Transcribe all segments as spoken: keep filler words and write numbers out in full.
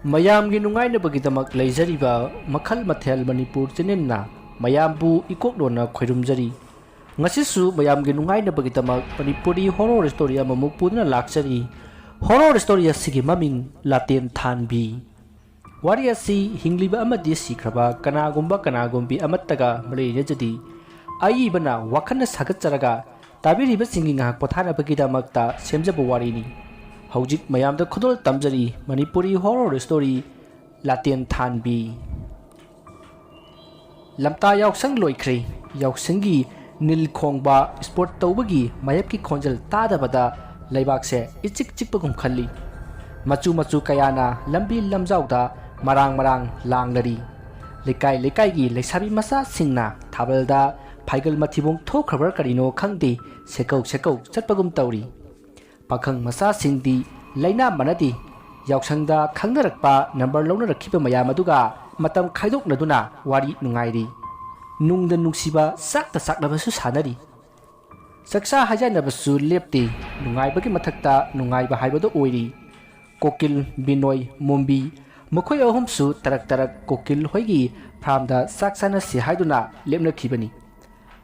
ꯃꯌꯥꯝꯒꯤ ꯅꯨꯡꯉꯥꯏꯅꯕꯒꯤꯗꯃꯛ ꯂꯩꯖꯔꯤꯕ ꯃꯈꯜ ꯃꯊꯦꯜ ꯃꯅꯤꯄꯨꯔ ꯆꯦꯅꯦꯜꯅ ꯃꯌꯥꯝꯕꯨ ꯏꯀꯣꯛꯂꯣꯟꯅ ꯈꯣꯏꯔꯨꯝꯖꯔꯤ꯫ ꯉꯁꯤꯁꯨ ꯃꯌꯥꯝꯒꯤ ꯅꯨꯡꯉꯥꯏꯅꯕꯒꯤꯗꯃꯛ ꯃꯅꯤꯄꯨꯔꯤ ꯍꯣꯔꯣꯔ ꯁ꯭ꯇꯣꯔꯤ ꯑꯃꯃꯨꯛ ꯄꯨꯗꯨꯅ ꯂꯥꯛꯆꯔꯤ꯫ ꯍꯣꯔꯣꯔ ꯁ꯭ꯇꯣꯔꯤ ꯑꯁꯤꯒꯤ ꯃꯃꯤꯡ ꯂꯥꯇꯦꯟ ꯊꯥꯟꯕꯤ꯫ ꯋꯥꯔꯤ ꯑꯁꯤ ꯍꯤꯡꯂꯤꯕ ꯑꯃꯗꯤ ꯁꯤꯈ꯭ꯔꯕ ꯀꯅꯥꯒꯨꯝꯕ ꯀꯅꯥꯒꯨꯝꯕꯤ ꯑꯃꯠꯇꯒ ꯃꯔꯤ ꯂꯩꯅꯖꯗꯦ꯫ ꯑꯏꯕꯅ ꯋꯥꯈꯜꯅ ꯁꯥꯒꯠꯆꯔꯒ ꯇꯥꯕꯤꯔꯤꯕꯁꯤꯡꯒꯤ ꯉꯥꯏꯍꯥꯛ ꯄꯣꯊꯥꯅꯕꯒꯤꯗꯃꯛꯇ ꯁꯦꯝꯖꯕ ꯋꯥꯔꯤꯅꯤ꯫ ꯍꯧꯖꯤꯛ ꯃꯌꯥꯝꯗ ꯈꯨꯗꯣꯜ ꯇꯝꯖꯔꯤ ꯃꯅꯤꯄꯨꯔꯤ ꯍꯣꯔꯣꯔ ꯁ꯭ꯇꯣꯔꯤ ꯂꯥꯇꯦꯟ ꯊꯥꯟꯕꯤ꯫ ꯂꯝꯇꯥ ꯌꯥꯎꯁꯪ ꯂꯣꯏꯈ꯭ꯔꯦ꯫ ꯌꯥꯎꯁꯪꯒꯤ ꯅꯤꯜ ꯈꯣꯡꯕ ꯁ꯭ꯄꯣꯔꯠ ꯇꯧꯕꯒꯤ ꯃꯥꯌꯦꯞꯀꯤ ꯈꯣꯟꯖꯦꯜ ꯇꯥꯗꯕꯗ ꯂꯩꯕꯥꯛꯁꯦ ꯏꯆꯤꯛ ꯆꯤꯛꯄꯒꯨꯝ ꯈꯜꯂꯤ꯫ ꯃꯆꯨ ꯃꯆꯨ ꯀꯌꯥꯅ ꯂꯝꯕꯤ ꯂꯝꯖꯥꯎꯗ ꯃꯔꯥꯡ ꯃꯔꯥꯡ ꯂꯥꯡꯂꯔꯤ꯫ ꯂꯩꯀꯥꯏ ꯂꯩꯀꯥꯏꯒꯤ ꯂꯩꯁꯥꯕꯤ ꯃꯆꯥꯁꯤꯡꯅ ꯊꯥꯕꯜꯗ ꯐꯥꯏꯒꯜ ꯃꯊꯤꯕꯣꯡ ꯊꯣꯛꯈ꯭ꯔꯕ꯭ꯔꯥ ꯀꯔꯤꯅꯣ ꯈꯪꯗꯦ, ꯁꯦꯀꯧ ꯁꯦꯀꯧ ꯆꯠꯄꯒꯨꯝ ꯇꯧꯔꯤ꯫ ꯄꯥꯈꯪ ꯃꯆꯥꯁꯤꯡꯗꯤ ꯂꯩꯅꯥ ꯃꯥꯟꯅꯗꯦ꯫ ꯌꯥꯎꯁꯪꯗ ꯈꯪꯅꯔꯛꯄ ꯅꯝꯕꯔ ꯂꯧꯅꯔꯛꯈꯤꯕ ꯃꯌꯥꯝ ꯑꯗꯨꯒ ꯃꯇꯝ ꯈꯥꯏꯗꯣꯛꯅꯗꯨꯅ ꯋꯥꯔꯤ ꯅꯨꯡꯉꯥꯏꯔꯤ꯫ ꯅꯨꯡꯗ ꯅꯨꯡꯁꯤꯕ ꯆꯥꯛꯇ ꯆꯥꯛꯅꯕꯁꯨ ꯁꯥꯟꯅꯔꯤ꯫ ꯆꯥꯛꯆꯥ ꯍꯩꯖꯥꯟꯅꯕꯁꯨ ꯂꯦꯞꯇꯦ꯫ ꯅꯨꯡꯉꯥꯏꯕꯒꯤ ꯃꯊꯛꯇ ꯅꯨꯡꯉꯥꯏꯕ ꯍꯥꯏꯕꯗꯨ ꯑꯣꯏꯔꯤ꯫ ꯀꯣꯀꯤꯜ, ꯕꯤꯅꯣꯏ, ꯃꯣꯝꯕꯤ ꯃꯈꯣꯏ ꯑꯍꯨꯝꯁꯨ ꯇꯔꯛ ꯇꯔꯛ ꯀꯣꯀꯤꯜ ꯍꯣꯏꯒꯤ ꯐꯥꯔꯝꯗ ꯆꯥꯛ ꯆꯥꯅꯁꯤ ꯍꯥꯏꯗꯨꯅ ꯂꯦꯞꯅꯈꯤꯕꯅꯤ꯫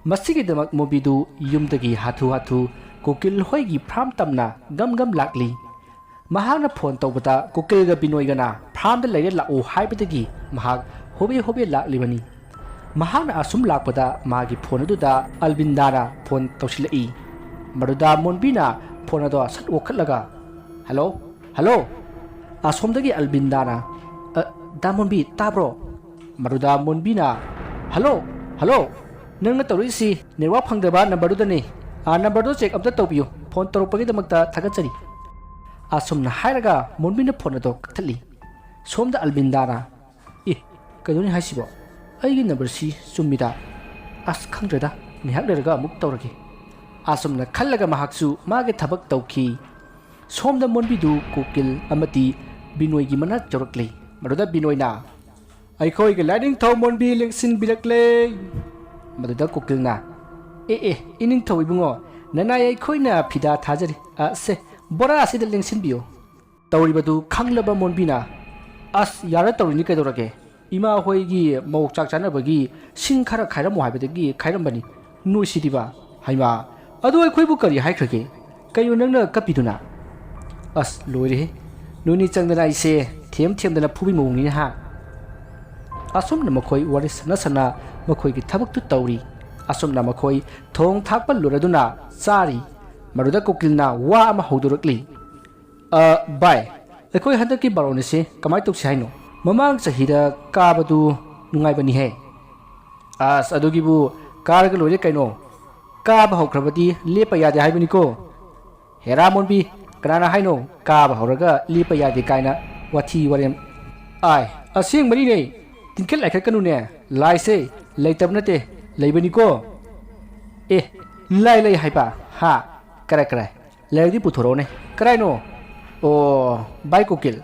ꯃꯁꯤꯒꯤꯗꯃꯛ ꯃꯣꯝꯕꯤꯗꯨ ꯌꯨꯝꯗꯒꯤ ꯍꯥꯊꯨ ꯍꯥꯊꯨ ꯀꯣꯀꯤꯜ ꯍꯣꯏꯒꯤ ꯐꯥꯔꯝ ꯇꯝꯅ ꯒꯝ ꯒꯝ ꯂꯥꯛꯂꯤ꯫ ꯃꯍꯥꯛꯅ ꯐꯣꯟ ꯇꯧꯕꯗ ꯀꯣꯀꯤꯜꯒ ꯕꯤꯅꯣꯏꯒꯅ ꯐꯥꯔꯝꯗ ꯂꯩꯔꯦ ꯂꯥꯛꯎ ꯍꯥꯏꯕꯗꯒꯤ ꯃꯍꯥꯛ ꯍꯣꯕꯦ ꯍꯣꯕꯦ ꯂꯥꯛꯂꯤꯕꯅꯤ꯫ ꯃꯍꯥꯛꯅ ꯑꯁꯨꯝ ꯂꯥꯛꯄꯗ ꯃꯥꯒꯤ ꯐꯣꯟ ꯑꯗꯨꯗ ꯑꯜꯕꯤꯟꯗꯥꯅ ꯐꯣꯟ ꯇꯧꯁꯤꯜꯂꯛꯏ꯫ ꯃꯗꯨꯗ ꯃꯣꯟꯕꯤꯅ ꯐꯣꯟ ꯑꯗꯣ ꯁꯠ ꯑꯣꯛꯈꯠꯂꯒ, "ꯍꯜꯂꯣ, ꯍꯜꯂꯣ!" ꯑꯁꯣꯝꯗꯒꯤ ꯑꯜꯕꯤꯟꯗꯥꯅ, "ꯑ, ꯗꯥ ꯃꯣꯟꯕꯤ, ꯇꯥꯕ꯭ꯔꯣ?" ꯃꯗꯨꯗ ꯃꯣꯟꯕꯤꯅ, "ꯍꯜꯂꯣ, ꯍꯜꯂꯣ! ꯅꯪꯅ ꯇꯧꯔꯛꯏꯁꯤ ꯅꯦꯠꯋꯥꯛ ꯐꯪꯗꯕ ꯅꯝꯕꯔꯗꯨꯗꯅꯤ꯫ ꯑꯥ, ꯅꯝꯕꯔꯗꯣ ꯆꯦꯛ ꯑꯝꯇ ꯇꯧꯕꯤꯌꯨ꯫ ꯐꯣꯟ ꯇꯧꯔꯛꯄꯒꯤꯗꯃꯛꯇ ꯊꯥꯒꯠꯆꯔꯤ"꯫ ꯑꯁꯨꯝꯅ ꯍꯥꯏꯔꯒ ꯃꯣꯟꯕꯤꯅ ꯐꯣꯟ ꯑꯗꯣ ꯀꯛꯊꯠꯂꯤ꯫ ꯁꯣꯝꯗ ꯑꯜꯕꯤꯟꯗꯥꯅ, "ꯑꯦ, ꯀꯩꯅꯣꯅꯦ ꯍꯥꯏꯁꯤꯕꯣ? ꯑꯩꯒꯤ ꯅꯝꯕꯔꯁꯤ ꯆꯨꯝꯃꯤꯗ꯫ ꯑꯁ, ꯈꯪꯗ꯭ꯔꯦꯗ, ꯉꯥꯏꯍꯥꯛ ꯂꯩꯔꯒ ꯑꯃꯨꯛ ꯇꯧꯔꯒꯦ"꯫ ꯑꯁꯨꯝꯅ ꯈꯜꯂꯒ ꯃꯍꯥꯛꯁꯨ ꯃꯥꯒꯤ ꯊꯕꯛ ꯇꯧꯈꯤ꯫ ꯁꯣꯝꯗ ꯃꯣꯟꯕꯤꯗꯨ ꯀꯣꯀꯤꯜ ꯑꯃꯗꯤ ꯕꯤꯅꯣꯏꯒꯤ ꯃꯅꯥꯛ ꯌꯧꯔꯛꯂꯦ꯫ ꯃꯗꯨꯗ ꯕꯤꯅꯣꯏꯅ, "ꯑꯩꯈꯣꯏꯒꯤ ꯂꯥꯏꯅꯤꯡꯊꯧ ꯃꯣꯟꯕꯤ ꯂꯦꯡꯁꯤꯟꯕꯤꯔꯛꯂꯦ"꯫ ꯃꯗꯨꯗ ꯀꯣꯀꯤꯜꯅ, "ꯑꯦ, ꯑꯦ, ꯏꯅꯤꯡꯊꯧ ꯏꯕꯨꯡꯉꯣ, ꯅꯅꯥꯏ ꯑꯩꯈꯣꯏꯅ ꯐꯤꯗꯥ ꯊꯥꯖꯔꯤ꯫ ꯑ, ꯁꯦ, ꯕꯣꯔꯥ ꯑꯁꯤꯗ ꯂꯦꯡꯁꯤꯟꯕꯤꯌꯨ"꯫ ꯇꯧꯔꯤꯕꯗꯨ ꯈꯪꯂꯕ ꯃꯣꯟꯕꯤꯅ, ꯑꯁ, ꯌꯥꯔ ꯇꯧꯔꯤꯅꯤ ꯀꯩꯗꯧꯔꯒꯦ? ꯏꯃꯥ ꯍꯣꯏꯒꯤ ꯃꯧ ꯆꯥꯛ ꯆꯥꯅꯕꯒꯤ ꯁꯤꯡ ꯈꯔ ꯈꯥꯏꯔꯝꯃꯣ ꯍꯥꯏꯕꯗꯒꯤ ꯈꯥꯏꯔꯝꯕꯅꯤ꯫ ꯅꯣꯏꯁꯤꯗꯤꯕ꯫ ꯍꯩꯃꯥ, ꯑꯗꯨ ꯑꯩꯈꯣꯏꯕꯨ ꯀꯔꯤ ꯍꯥꯏꯈ꯭ꯔꯒꯦ? ꯀꯩꯅꯣ ꯅꯪꯅ ꯀꯞꯄꯤꯗꯨꯅ? ꯑꯁ, ꯂꯣꯏꯔꯦꯍꯦ꯫ ꯅꯣꯏꯅꯤ ꯆꯪꯗꯅ ꯑꯩꯁꯦ ꯊꯦꯝ ꯊꯦꯝꯗꯅ ꯐꯨꯕꯤ ꯃꯑꯣꯡꯅꯤꯅꯦ ꯍꯥ? ꯑꯁꯨꯝꯅ ꯃꯈꯣꯏ ꯋꯥꯔꯤ ꯁꯥꯟꯅ ꯁꯥꯟꯅ ꯃꯈꯣꯏꯒꯤ ꯊꯕꯛꯇꯨ ꯇꯧꯔꯤ꯫ ꯑꯁꯨꯝꯅ ꯃꯈꯣꯏ ꯊꯣꯡ ꯊꯥꯛꯄ ꯂꯣꯏꯔꯗꯨꯅ ꯆꯥꯔꯤ꯫ ꯃꯗꯨꯗ ꯀꯨꯀꯤꯜꯅ ꯋꯥ ꯑꯃ ꯍꯧꯗꯣꯔꯛꯂꯤ꯫ "ꯑ, ꯚꯥꯏ, ꯑꯩꯈꯣꯏ ꯍꯟꯗꯛꯀꯤ ꯕꯥꯔꯣꯅꯤꯁꯤ ꯀꯃꯥꯏ ꯇꯧꯁꯤ ꯍꯥꯏꯅꯣ? ꯃꯃꯥꯡ ꯆꯍꯤꯗ ꯀꯥꯕꯗꯨ ꯅꯨꯡꯉꯥꯏꯕꯅꯤꯍꯦ꯫" "ꯑꯁ, ꯑꯗꯨꯒꯤꯕꯨ ꯀꯥꯔꯒ ꯂꯣꯏꯔꯦ ꯀꯩꯅꯣ꯫ ꯀꯥꯕ ꯍꯧꯈ꯭ꯔꯕꯗꯤ ꯂꯦꯞꯄ ꯌꯥꯗꯦ ꯍꯥꯏꯕꯅꯤꯀꯣ꯫ ꯍꯦꯔꯥ ꯃꯣꯟꯕꯤ, ꯀꯅꯥꯅ ꯍꯥꯏꯅꯣ ꯀꯥꯕ ꯍꯧꯔꯒ ꯂꯦꯞꯄ ꯌꯥꯗꯦ ꯀꯥꯏꯅ? ꯋꯥꯊꯤ ꯋꯥꯔꯦꯝ꯫ ꯑꯥꯏ, ꯑꯁꯦꯡꯕꯅꯤꯅꯦ꯫ ꯇꯤꯟꯈꯠ ꯂꯥꯏꯈꯠꯀꯅꯨꯅꯦ꯫ ꯂꯥꯏꯁꯦ ꯂꯩꯇꯕ ꯅꯠꯇꯦ, ꯂꯩꯕꯅꯤꯀꯣ꯫" "ꯑꯦ, ꯂꯥꯏ ꯂꯩ ꯍꯥꯏꯕ? ꯍꯥ? ꯀꯔꯥꯏ, ꯀꯔꯥꯏ? ꯂꯥꯏꯔꯤꯛꯇꯤ ꯄꯨꯊꯣꯔꯛꯑꯣꯅꯦ꯫ ꯀꯔꯥꯏꯅꯣ?" "ꯑꯣ, ꯚꯥꯏ ꯀꯨꯀꯤꯜ,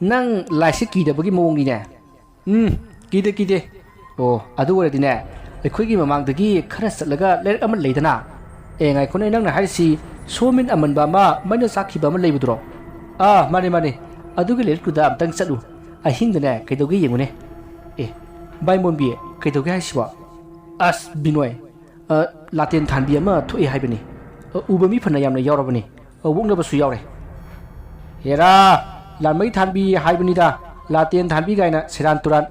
ꯅꯪ ꯂꯥꯏꯁꯤ ꯀꯤꯗꯕꯒꯤ ꯃꯑꯣꯡꯅꯤꯅꯦ꯫" "ꯎꯝ, ꯀꯤꯗꯦ, ꯀꯤꯗꯦ꯫ ꯑꯣ, ꯑꯗꯨ ꯑꯣꯏꯔꯗꯤꯅꯦ, ꯑꯩꯈꯣꯏꯒꯤ ꯃꯃꯥꯡꯗꯒꯤ ꯈꯔ ꯆꯠꯂꯒ ꯂꯥꯏꯔꯤꯛ ꯑꯃ ꯂꯩꯗꯅ꯫" "ꯑꯦ, ꯉꯥꯏꯈꯣꯅꯦ, ꯅꯪꯅ ꯍꯥꯏꯔꯤꯁꯤ ꯁꯣꯃꯤꯟ ꯑꯃꯟꯕ ꯑꯃ ꯃꯩꯅ ꯆꯥꯛꯈꯤꯕ ꯑꯃ ꯂꯩꯕꯗꯨꯔꯣ?" "ꯑꯥ, ꯃꯥꯅꯦ, ꯃꯥꯅꯦ꯫ ꯑꯗꯨꯒꯤ ꯂꯥꯏꯔꯤꯛꯇꯨꯗ ꯑꯝꯇꯪ ꯆꯠꯂꯨ꯫ ꯑꯍꯤꯡꯗꯅꯦ, ꯀꯩꯗꯧꯒꯦ ꯌꯦꯡꯉꯨꯅꯦ꯫" "ꯑꯦ, ꯚꯥꯏ ꯃꯣꯟꯕꯤ, ꯀꯩꯗꯧꯒꯦ ꯍꯥꯏꯁꯤꯕꯣ?" "ꯑꯁ, ꯕꯤꯅꯣꯏ, ꯑ, ꯂꯥꯇꯦꯟ ꯊꯥꯟꯕꯤ ꯑꯃ ꯊꯣꯛꯑꯦ ꯍꯥꯏꯕꯅꯤ꯫ ꯑ, ꯎꯕ ꯃꯤ ꯐꯅ ꯌꯥꯝꯅ ꯌꯥꯎꯔꯕꯅꯤ꯫ ꯑ, ꯑꯣꯛꯅꯕꯁꯨ ꯌꯥꯎꯔꯦ꯫" "ꯍꯦꯔꯥ, ꯂꯥꯟꯃꯩ ꯊꯥꯟꯕꯤ ꯍꯥꯏꯕꯅꯤꯗ, ꯂꯥꯇꯦꯟ ꯊꯥꯟꯕꯤ ꯀꯥꯏꯅ ꯁꯦꯔꯥꯟ ꯇꯨꯔꯥꯟ꯫"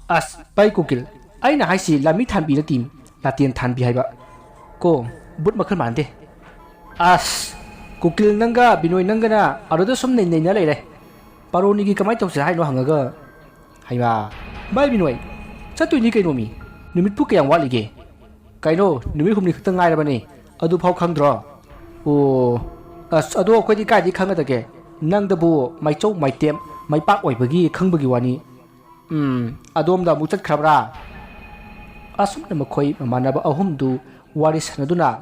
"ꯑꯁ, ꯚꯥꯏ ꯀꯨꯀꯤꯜ, ꯑꯩꯅ ꯍꯥꯏꯁꯤ ꯂꯥꯟꯃꯤ ꯊꯥꯟꯕꯤ ꯅꯠꯇꯦ, ꯂꯥꯇꯦꯟ ꯊꯥꯟꯕꯤ ꯍꯥꯏꯕ꯫ ꯀꯣ, ꯕꯨꯠ ꯃꯈꯜ ꯃꯥꯟꯅꯗꯦ꯫" "ꯑꯁ, ꯀꯨꯀꯤꯜ ꯅꯪꯒ ꯕꯤꯅꯣꯏ ꯅꯪꯒꯅ ꯑꯗꯨꯗ ꯁꯨꯝ ꯅꯩꯅꯩꯅ ꯂꯩꯔꯦ꯫ ꯕꯥꯔꯣꯅꯤꯒꯤ ꯀꯃꯥꯏ ꯇꯧꯁꯦ ꯍꯥꯏꯅꯣ ꯍꯪꯉꯒ?" "ꯍꯩꯃꯥ, ꯚꯥꯏ ꯕꯤꯅꯣꯏ, ꯆꯠꯇꯣꯏꯅꯤ ꯀꯩꯅꯣ ꯃꯤ꯫ ꯅꯨꯃꯤꯠꯄꯨ ꯀꯌꯥꯝ ꯋꯥꯠꯂꯤꯒꯦ?" "ꯀꯩꯅꯣ, ꯅꯨꯃꯤꯠ ꯍꯨꯝꯅꯤ ꯈꯛꯇ ꯉꯥꯏꯔꯕꯅꯦ, ꯑꯗꯨꯐꯥꯎ ꯈꯪꯗ꯭ꯔꯣ?" "ꯑꯣ, ꯑꯁ, ꯑꯗꯣ ꯑꯩꯈꯣꯏꯗꯤ ꯀꯥꯏꯗꯩ ꯈꯪꯒꯗꯒꯦ? ꯅꯪꯗꯕꯨ ꯃꯩꯆꯧ ꯃꯩꯇꯦꯝ ꯃꯩꯄꯥꯛ ꯑꯣꯏꯕꯒꯤ ꯈꯪꯕꯒꯤ ꯋꯥꯅꯤ꯫" "ꯎꯝ, ꯑꯗꯣꯝꯗ ꯑꯃꯨꯛ ꯆꯠꯈ꯭ꯔꯕ꯭ꯔꯥ?" ꯑꯁꯨꯝꯅ ꯃꯈꯣꯏ ꯃꯃꯥꯟꯅꯕ ꯑꯍꯨꯝꯗꯨ ꯋꯥꯔꯤ ꯁꯥꯟꯅꯗꯨꯅ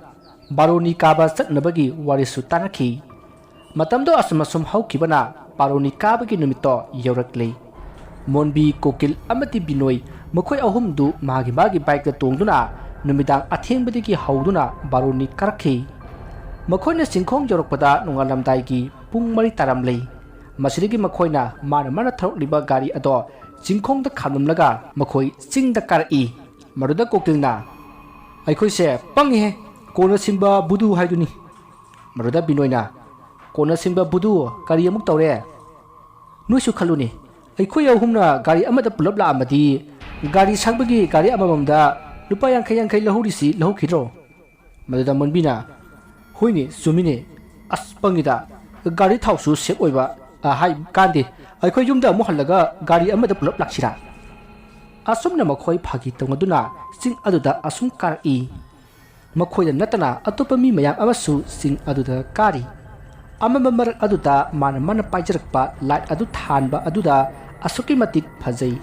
ꯕꯥꯔꯣꯅꯤ ꯀꯥꯕ ꯆꯠꯅꯕꯒꯤ ꯋꯥꯔꯤꯁꯨ ꯇꯥꯟꯅꯈꯤ꯫ ꯃꯇꯝꯗꯣ ꯑꯁꯨꯝ ꯑꯁꯨꯝ ꯍꯧꯈꯤꯕꯅ ꯕꯥꯔꯣꯅꯤ ꯀꯥꯕꯒꯤ ꯅꯨꯃꯤꯠꯇꯣ ꯌꯧꯔꯛꯂꯦ꯫ ꯃꯣꯟꯕꯤ, ꯀꯣꯀꯤꯜ ꯑꯃꯗꯤ ꯕꯤꯅꯣꯏ ꯃꯈꯣꯏ ꯑꯍꯨꯝꯗꯨ ꯃꯥꯒꯤ ꯃꯥꯒꯤ ꯕꯥꯏꯛꯇ ꯇꯣꯡꯗꯨꯅ ꯅꯨꯃꯤꯗꯥꯡ ꯑꯊꯦꯡꯕꯗꯒꯤ ꯍꯧꯗꯨꯅ ꯕꯥꯔꯣꯅꯤ ꯀꯥꯔꯛꯈꯤ꯫ ꯃꯈꯣꯏꯅ ꯆꯤꯡꯈꯣꯡ ꯌꯧꯔꯛꯄꯗ ꯅꯣꯡꯉꯥꯜꯂꯝꯗꯥꯏꯒꯤ ꯄꯨꯡ ꯃꯔꯤ ꯇꯥꯔꯝꯂꯦ꯫ ꯃꯁꯤꯗꯒꯤ ꯃꯈꯣꯏꯅ ꯃꯥꯅ ꯃꯥꯅ ꯊꯧꯔꯛꯂꯤꯕ ꯒꯥꯔꯤ ꯑꯗꯣ ꯆꯤꯡꯈꯣꯡꯗ ꯈꯥꯝꯂꯝꯂꯒ ꯃꯈꯣꯏ ꯆꯤꯡꯗ ꯀꯥꯔꯛꯏ꯫ ꯃꯗꯨꯗ ꯀꯨꯀꯤꯜꯅ, "ꯑꯩꯈꯣꯏꯁꯦ ꯄꯪꯉꯤꯍꯦ, ꯀꯣꯟꯅ ꯁꯤꯡꯕ ꯕꯨꯗꯨ ꯍꯥꯏꯗꯨꯅꯤ"꯫ ꯃꯗꯨꯗ ꯕꯤꯅꯣꯏꯅ, "ꯀꯣꯟꯅ ꯁꯤꯡꯕ ꯕꯨꯗꯨ ꯀꯔꯤ ꯑꯃꯨꯛ ꯇꯧꯔꯦ? ꯅꯣꯏꯁꯨ ꯈꯜꯂꯨꯅꯦ, ꯑꯩꯈꯣꯏ ꯑꯍꯨꯝꯅ ꯒꯥꯔꯤ ꯑꯃꯗ ꯄꯨꯂꯞ ꯂꯥꯛꯑꯝꯃꯗꯤ ꯒꯥꯔꯤ ꯁꯪꯕꯒꯤ ꯒꯥꯔꯤ ꯑꯃꯃꯝꯗ ꯂꯨꯄꯥ ꯌꯥꯡꯈꯩ ꯌꯥꯡꯈꯩ ꯂꯧꯍꯧꯔꯤꯁꯤ ꯂꯧꯍꯧꯈꯤꯗ꯭ꯔꯣ?" ꯃꯗꯨꯗ ꯃꯣꯟꯕꯤꯅ, "ꯍꯣꯏꯅꯦ, ꯆꯨꯝꯃꯤꯅꯦ, ꯑꯁ ꯄꯪꯉꯤꯗ, ꯒꯥꯔꯤ ꯊꯥꯎꯁꯨ ꯁꯦꯞ ꯑꯣꯏꯕ, ꯑ, ꯍꯥꯏ ꯀꯥꯟꯗꯦ, ꯑꯩꯈꯣꯏ ꯌꯨꯝꯗ ꯑꯃꯨꯛ ꯍꯜꯂꯒ ꯒꯥꯔꯤ ꯑꯃꯗ ꯄꯨꯂꯞ ꯂꯥꯛꯁꯤꯔꯥ?" ꯑꯁꯨꯝꯅ ꯃꯈꯣꯏ ꯐꯥꯒꯤ ꯇꯧꯅꯗꯨꯅ ꯆꯤꯡ ꯑꯗꯨꯗ ꯑꯁꯨꯝ ꯀꯥꯔꯛꯏ꯫ ꯃꯈꯣꯏꯗ ꯅꯠꯇꯅ ꯑꯇꯣꯞꯄ ꯃꯤ ꯃꯌꯥꯝ ꯑꯃꯁꯨ ꯆꯤꯡ ꯑꯗꯨꯗ ꯀꯥꯔꯤ꯫ ꯑꯃꯝꯕ ꯃꯔꯛ ꯑꯗꯨꯗ ꯃꯥꯅ ꯃꯥꯅ ꯄꯥꯏꯖꯔꯛꯄ ꯂꯥꯏꯠ ꯑꯗꯨ ꯊꯥꯟꯕ ꯑꯗꯨꯗ ꯑꯁꯨꯛꯀꯤ ꯃꯇꯤꯛ ꯐꯖꯩ꯫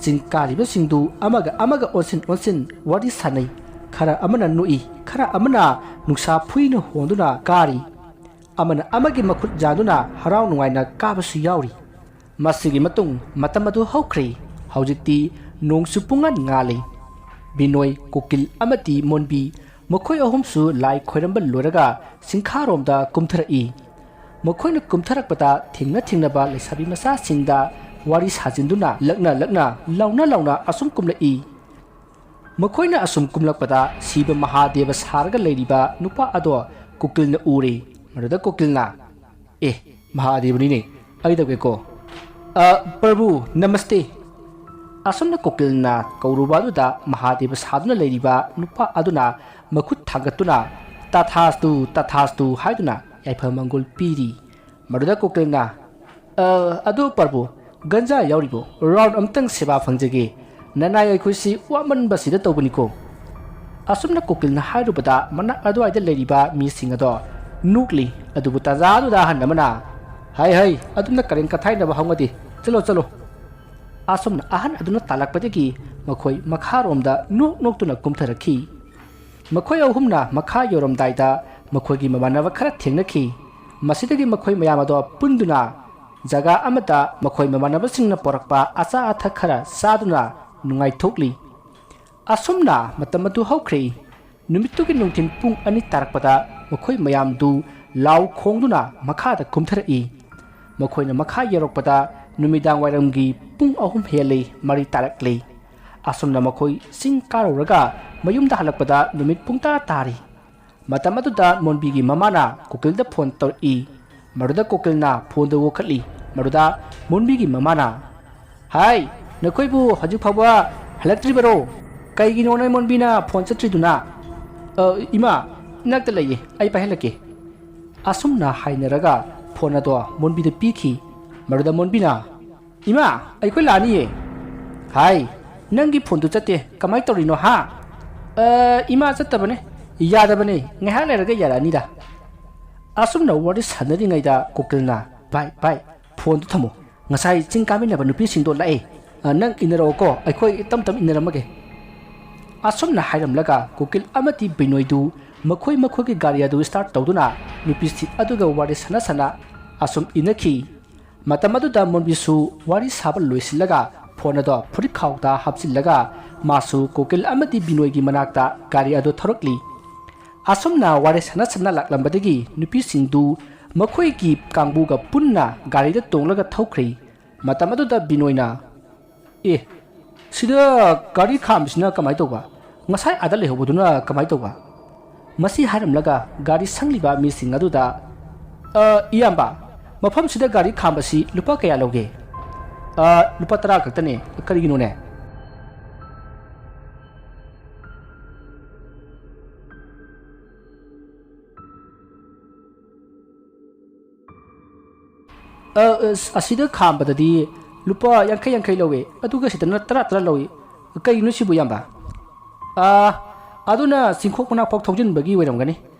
ꯆꯤꯡ ꯀꯥꯔꯤꯕꯁꯤꯡꯗꯨ ꯑꯃꯒ ꯑꯃꯒ ꯑꯣꯟꯁꯤꯟ ꯑꯣꯟꯁꯤꯟ ꯋꯥꯔꯤ ꯁꯥꯅꯩ꯫ ꯈꯔ ꯑꯃꯅ ꯅꯣꯛꯏ, ꯈꯔ ꯑꯃꯅ ꯅꯨꯡꯁꯥ ꯐꯨꯏꯅ ꯍꯣꯟꯗꯨꯅ ꯀꯥꯔꯤ꯫ ꯑꯃꯅ ꯑꯃꯒꯤ ꯃꯈꯨꯠ ꯌꯥꯟꯗꯨꯅ ꯍꯔꯥꯎ ꯅꯨꯡꯉꯥꯏꯅ ꯀꯥꯕꯁꯨ ꯌꯥꯎꯔꯤ꯫ ꯃꯁꯤꯒꯤ ꯃꯇꯨꯡ ꯃꯇꯝ ꯑꯗꯨ ꯍꯧꯈ꯭ꯔꯦ꯫ ꯍꯧꯖꯤꯛꯇꯤ ꯅꯣꯡꯁꯨ ꯄꯨꯡꯉꯥꯟ ꯉꯥꯜꯂꯤ꯫ ꯕꯤꯅꯣꯏ, ꯀꯨꯀꯤꯜ ꯑꯃꯗꯤ ꯃꯣꯟꯕꯤ, ꯃꯈꯣꯏ ꯑꯍꯨꯝꯁꯨ ꯂꯥꯏ ꯈꯣꯏꯔꯝꯕ ꯂꯣꯏꯔꯒ ꯆꯤꯡꯈꯥꯔꯣꯝꯗ ꯀꯨꯝꯊꯔꯛꯏ꯫ ꯃꯈꯣꯏꯅ ꯀꯨꯝꯊꯔꯛꯄꯗ ꯊꯦꯡꯅ ꯊꯦꯡꯅꯕ ꯂꯩꯁꯥꯕꯤ ꯃꯆꯥꯁꯤꯡꯗ ꯋꯥꯔꯤ ꯁꯥꯖꯤꯟꯗꯨꯅ ꯂꯛꯅ ꯂꯛꯅ, ꯂꯥꯎꯅ ꯂꯥꯎꯅ ꯑꯁꯨꯝ ꯀꯨꯝꯂꯛꯏ꯫ ꯃꯈꯣꯏꯅ ꯑꯁꯨꯝ ꯀꯨꯝꯂꯛꯄꯗ ꯁꯤꯕ ꯃꯍꯥꯗꯦꯕ ꯁꯥꯔꯒ ꯂꯩꯔꯤꯕ ꯅꯨꯄꯥ ꯑꯗꯣ ꯀꯨꯀꯤꯜꯅ ꯎꯔꯦ꯫ ꯃꯗꯨꯗ ꯀꯨꯀꯤꯜꯅ, "ꯑꯦ, ꯃꯍꯥꯗꯦꯕꯅꯤꯅꯦ, ꯑꯩ ꯇꯧꯒꯦꯀꯣ꯫ ꯑ, ꯄ꯭ꯔꯚꯨ, ꯅꯃꯁꯇꯦ"꯫ ꯑꯁꯨꯝꯅ ꯀꯨꯀꯤꯜꯅ ꯀꯧꯔꯨꯕ ꯑꯗꯨꯗ ꯃꯍꯥꯗꯦꯕ ꯁꯥꯗꯨꯅ ꯂꯩꯔꯤꯕ ꯅꯨꯄꯥ ꯑꯗꯨꯅ ꯃꯈꯨꯠ ꯊꯥꯡꯒꯠꯇꯨꯅ "ꯇꯊꯥꯁꯇꯨ, ꯇꯊꯥꯁꯇꯨ" ꯍꯥꯏꯗꯨꯅ ꯌꯥꯏꯐ ꯃꯪꯒꯣꯜ ꯄꯤꯔꯤ꯫ ꯃꯗꯨꯗ ꯀꯨꯀꯤꯜꯅ, "ꯑ, ꯑꯗꯨ ꯄ꯭ꯔꯚꯨ, ꯒꯟꯖꯥ ꯌꯥꯎꯔꯤꯕꯣ? ꯔꯥꯎꯟ ꯑꯝꯇꯪ ꯁꯦꯕꯥ ꯐꯪꯖꯒꯦ꯫ ꯅꯅꯥꯏ ꯑꯩꯈꯣꯏꯁꯤ ꯋꯥꯃꯟꯕꯁꯤꯗ ꯇꯧꯕꯅꯤꯀꯣ"꯫ ꯑꯁꯨꯝꯅ ꯀꯨꯀꯤꯜꯅ ꯍꯥꯏꯔꯨꯕꯗ ꯃꯅꯥꯛ ꯑꯗꯨꯋꯥꯏꯗ ꯂꯩꯔꯤꯕ ꯃꯤꯁꯤꯡ ꯑꯗꯣ ꯅꯣꯛꯂꯤ꯫ ꯑꯗꯨꯕꯨ ꯇꯥꯟꯖꯥꯗꯨꯗ ꯑꯍꯟ ꯑꯃꯅ, "ꯍꯩ ꯍꯩ, ꯑꯗꯨꯝꯅ ꯀꯔꯦꯟ ꯀꯊꯥꯏꯅꯕ ꯍꯧꯅꯗꯦ, ꯆꯠꯂꯣ ꯆꯠꯂꯣ"꯫ ꯑꯁꯨꯝꯅ ꯑꯍꯟ ꯑꯗꯨꯅ ꯇꯥꯜꯂꯛꯄꯗꯒꯤ ꯃꯈꯣꯏ ꯃꯈꯥꯔꯣꯝꯗ ꯅꯣꯛ ꯅꯣꯛꯇꯨꯅ ꯀꯨꯝꯊꯔꯛꯈꯤ꯫ ꯃꯈꯣꯏ ꯑꯍꯨꯝꯅ ꯃꯈꯥ ꯌꯧꯔꯝꯗꯥꯏꯗ ꯃꯈꯣꯏꯒꯤ ꯃꯃꯥꯟꯅꯕ ꯈꯔ ꯊꯦꯡꯅꯈꯤ꯫ ꯃꯁꯤꯗꯒꯤ ꯃꯈꯣꯏ ꯃꯌꯥꯝ ꯑꯗꯣ ꯄꯨꯟꯗꯨꯅ ꯖꯒꯥ ꯑꯃꯗ ꯃꯈꯣꯏ ꯃꯃꯥꯟꯅꯕꯁꯤꯡꯅ ꯄꯨꯔꯛꯄ ꯑꯆꯥ ꯑꯊꯛ ꯈꯔ ꯆꯥꯗꯨꯅ ꯅꯨꯡꯉꯥꯏꯊꯣꯛꯂꯤ꯫ ꯑꯁꯨꯝꯅ ꯃꯇꯝ ꯑꯗꯨ ꯍꯧꯈ꯭ꯔꯦ꯫ ꯅꯨꯃꯤꯠꯇꯨꯒꯤ ꯅꯨꯡꯊꯤꯜ ꯄꯨꯡ ꯑꯅꯤ ꯇꯥꯔꯛꯄꯗ ꯃꯈꯣꯏ ꯃꯌꯥꯝꯗꯨ ꯂꯥꯎ ꯈꯣꯡꯗꯨꯅ ꯃꯈꯥꯗ ꯀꯨꯝꯊꯔꯛꯏ꯫ ꯃꯈꯣꯏꯅ ꯃꯈꯥ ꯌꯧꯔꯛꯄꯗ ꯅꯨꯃꯤꯗꯥꯡ ꯋꯥꯏꯔꯝꯒꯤ ꯄꯨꯡ ꯑꯍꯨꯝ ꯍꯦꯜꯂꯤ, ꯃꯔꯤ ꯇꯥꯔꯛꯂꯤ꯫ ꯑꯁꯨꯝꯅ ꯃꯈꯣꯏ ꯆꯤꯡ ꯀꯥꯔꯨꯔꯒ ꯃꯌꯨꯝꯗ ꯍꯜꯂꯛꯄꯗ ꯅꯨꯃꯤꯠ ꯄꯨꯡꯇꯥ ꯇꯥꯔꯤ꯫ ꯃꯇꯝ ꯑꯗꯨꯗ ꯃꯣꯟꯕꯤꯒꯤ ꯃꯃꯥꯅ ꯀꯨꯀꯤꯜꯗ ꯐꯣꯟ ꯇꯧꯔꯛꯏ꯫ ꯃꯗꯨꯗ ꯀꯨꯀꯤꯜꯅ ꯐꯣꯟꯗꯨ ꯀꯛꯊꯠꯂꯤ꯫ ꯃꯗꯨꯗ ꯃꯣꯟꯕꯤꯒꯤ ꯃꯃꯥꯅ, "ꯍꯥꯏ, ꯅꯈꯣꯏꯕꯨ ꯍꯧꯖꯤꯛ ꯐꯥꯎꯕ ꯍꯜꯂꯛꯇ꯭ꯔꯤꯕꯔꯣ? ꯀꯩꯒꯤꯅꯣ ꯅꯣꯏ ꯃꯣꯟꯕꯤꯅ ꯐꯣꯟ ꯆꯠꯇ꯭ꯔꯤꯗꯨꯅ?" "ꯑ, ꯏꯃꯥ, ꯏꯅꯥꯛꯇ ꯂꯩꯌꯦ, ꯑꯩ ꯄꯥꯏꯍꯜꯂꯛꯀꯦ꯫" ꯑꯁꯨꯝꯅ ꯍꯥꯏꯅꯔꯒ ꯐꯣꯟ ꯑꯗꯣ ꯃꯣꯟꯕꯤꯗ ꯄꯤꯈꯤ꯫ ꯃꯗꯨꯗ ꯃꯣꯟꯕꯤꯅ, "ꯏꯃꯥ, ꯑꯩꯈꯣꯏ ꯂꯥꯛꯑꯅꯤꯌꯦ꯫" "ꯍꯥꯏ, ꯅꯪꯒꯤ ꯐꯣꯟꯗꯨ ꯆꯠꯇꯦ, ꯀꯃꯥꯏꯅ ꯇꯧꯔꯤꯅꯣ ꯍꯥ?" "ꯑ, ꯏꯃꯥ, ꯆꯠꯇꯕꯅꯦ, ꯌꯥꯗꯕꯅꯦ, ꯉꯥꯏꯍꯥꯛ ꯂꯩꯔꯒ ꯌꯥꯔꯛꯑꯅꯤꯗ꯫" ꯑꯁꯨꯝꯅ ꯋꯥꯔꯤ ꯁꯥꯟꯅꯔꯤꯉꯩꯗ ꯀꯨꯀꯤꯜꯅ, "ꯚꯥꯏ, ꯚꯥꯏ, ꯐꯣꯟꯗꯨ ꯊꯝꯃꯣ, ꯉꯁꯥꯏ ꯆꯤꯡ ꯀꯥꯃꯤꯟꯅꯕ ꯅꯨꯄꯤꯁꯤꯡꯗꯣ ꯂꯥꯛꯑꯦ꯫ ꯑ, ꯅꯪ ꯏꯟꯅꯔꯛꯑꯣꯀꯣ, ꯑꯩꯈꯣꯏ ꯇꯞ ꯇꯞ ꯏꯟꯅꯔꯝꯃꯒꯦ꯫" ꯑꯁꯨꯝꯅ ꯍꯥꯏꯔꯝꯂꯒ ꯀꯨꯀꯤꯜ ꯑꯃꯗꯤ ꯕꯤꯅꯣꯏꯗꯨ ꯃꯈꯣꯏ ꯃꯈꯣꯏꯒꯤ ꯒꯥꯔꯤ ꯑꯗꯨ start ꯇꯧꯗꯨꯅ ꯅꯨꯄꯤꯁꯤꯡ ꯑꯗꯨꯒ ꯋꯥꯔꯤ ꯁꯥꯟꯅ ꯁꯥꯟꯅ ꯑꯁꯨꯝ ꯏꯟꯅꯈꯤ꯫ ꯃꯇꯝ ꯑꯗꯨꯗ ꯃꯣꯟꯕꯤꯁꯨ ꯋꯥꯔꯤ ꯁꯥꯕ ꯂꯣꯏꯁꯤꯜꯂꯒ ꯐꯣꯟ ꯑꯗꯣ ꯐꯨꯔꯤꯠ ꯈꯥꯎꯗ ꯍꯥꯞꯆꯤꯜꯂꯒ ꯃꯥꯁꯨ ꯀꯨꯀꯤꯜ ꯑꯃꯗꯤ ꯕꯤꯅꯣꯏꯒꯤ ꯃꯅꯥꯛꯇ ꯒꯥꯔꯤ ꯑꯗꯨ ꯊꯧꯔꯛꯂꯤ꯫ ꯑꯁꯨꯝꯅ ꯋꯥꯔꯤ ꯁꯥꯟꯅ ꯁꯥꯟꯅ ꯂꯥꯛꯂꯝꯕꯗꯒꯤ ꯅꯨꯄꯤꯁꯤꯡꯗꯨ ꯃꯈꯣꯏꯒꯤ ꯀꯥꯡꯕꯨꯒ ꯄꯨꯟꯅ ꯒꯥꯔꯤꯗ ꯇꯣꯡꯂꯒ ꯊꯧꯈ꯭ꯔꯦ꯫ ꯃꯇꯝ ꯑꯗꯨꯗ ꯕꯤꯅꯣꯏꯅ, "ꯑꯦ, ꯁꯤꯗ ꯒꯥꯔꯤ ꯈꯥꯝꯕꯁꯤꯅ ꯀꯃꯥꯏꯅ ꯇꯧꯕ? ꯉꯁꯥꯏ ꯑꯥꯗ ꯂꯩꯍꯧꯕꯗꯨꯅ ꯀꯃꯥꯏꯅ ꯇꯧꯕ?" ꯃꯁꯤ ꯍꯥꯏꯔꯝꯂꯒ ꯒꯥꯔꯤ ꯁꯪꯂꯤꯕ ꯃꯤꯁꯤꯡ ꯑꯗꯨꯗ, "ꯑ, ꯏꯌꯥꯝꯕ, ꯃꯐꯝꯁꯤꯗ ꯒꯥꯔꯤ ꯈꯥꯝꯕꯁꯤ ꯂꯨꯄꯥ ꯀꯌꯥ ꯂꯧꯒꯦ?" "ꯑ, ꯂꯨꯄꯥ ꯇꯔꯥ ꯈꯛꯇꯅꯦ꯫ ꯀꯔꯤꯒꯤꯅꯣꯅꯦ?" "ꯑ, ꯑ, ꯑꯁꯤꯗ ꯈꯥꯝꯕꯗꯗꯤ ꯂꯨꯄꯥ ꯌꯥꯡꯈꯩ ꯌꯥꯡꯈꯩ ꯂꯧꯏ, ꯑꯗꯨꯒ ꯁꯤꯗꯅ ꯇꯔꯥ ꯇꯔꯥ ꯂꯧꯏ꯫ ꯀꯩꯒꯤꯅꯣ ꯁꯤꯕꯨ, ꯏꯌꯥꯝꯕ?" "ꯑ, ꯑꯗꯨꯅ ꯆꯤꯡꯈꯣꯡ ꯃꯅꯥꯛ ꯐꯥꯎ ꯊꯧꯖꯤꯟꯕꯒꯤ ꯑꯣꯏꯔꯝꯒꯅꯤ꯫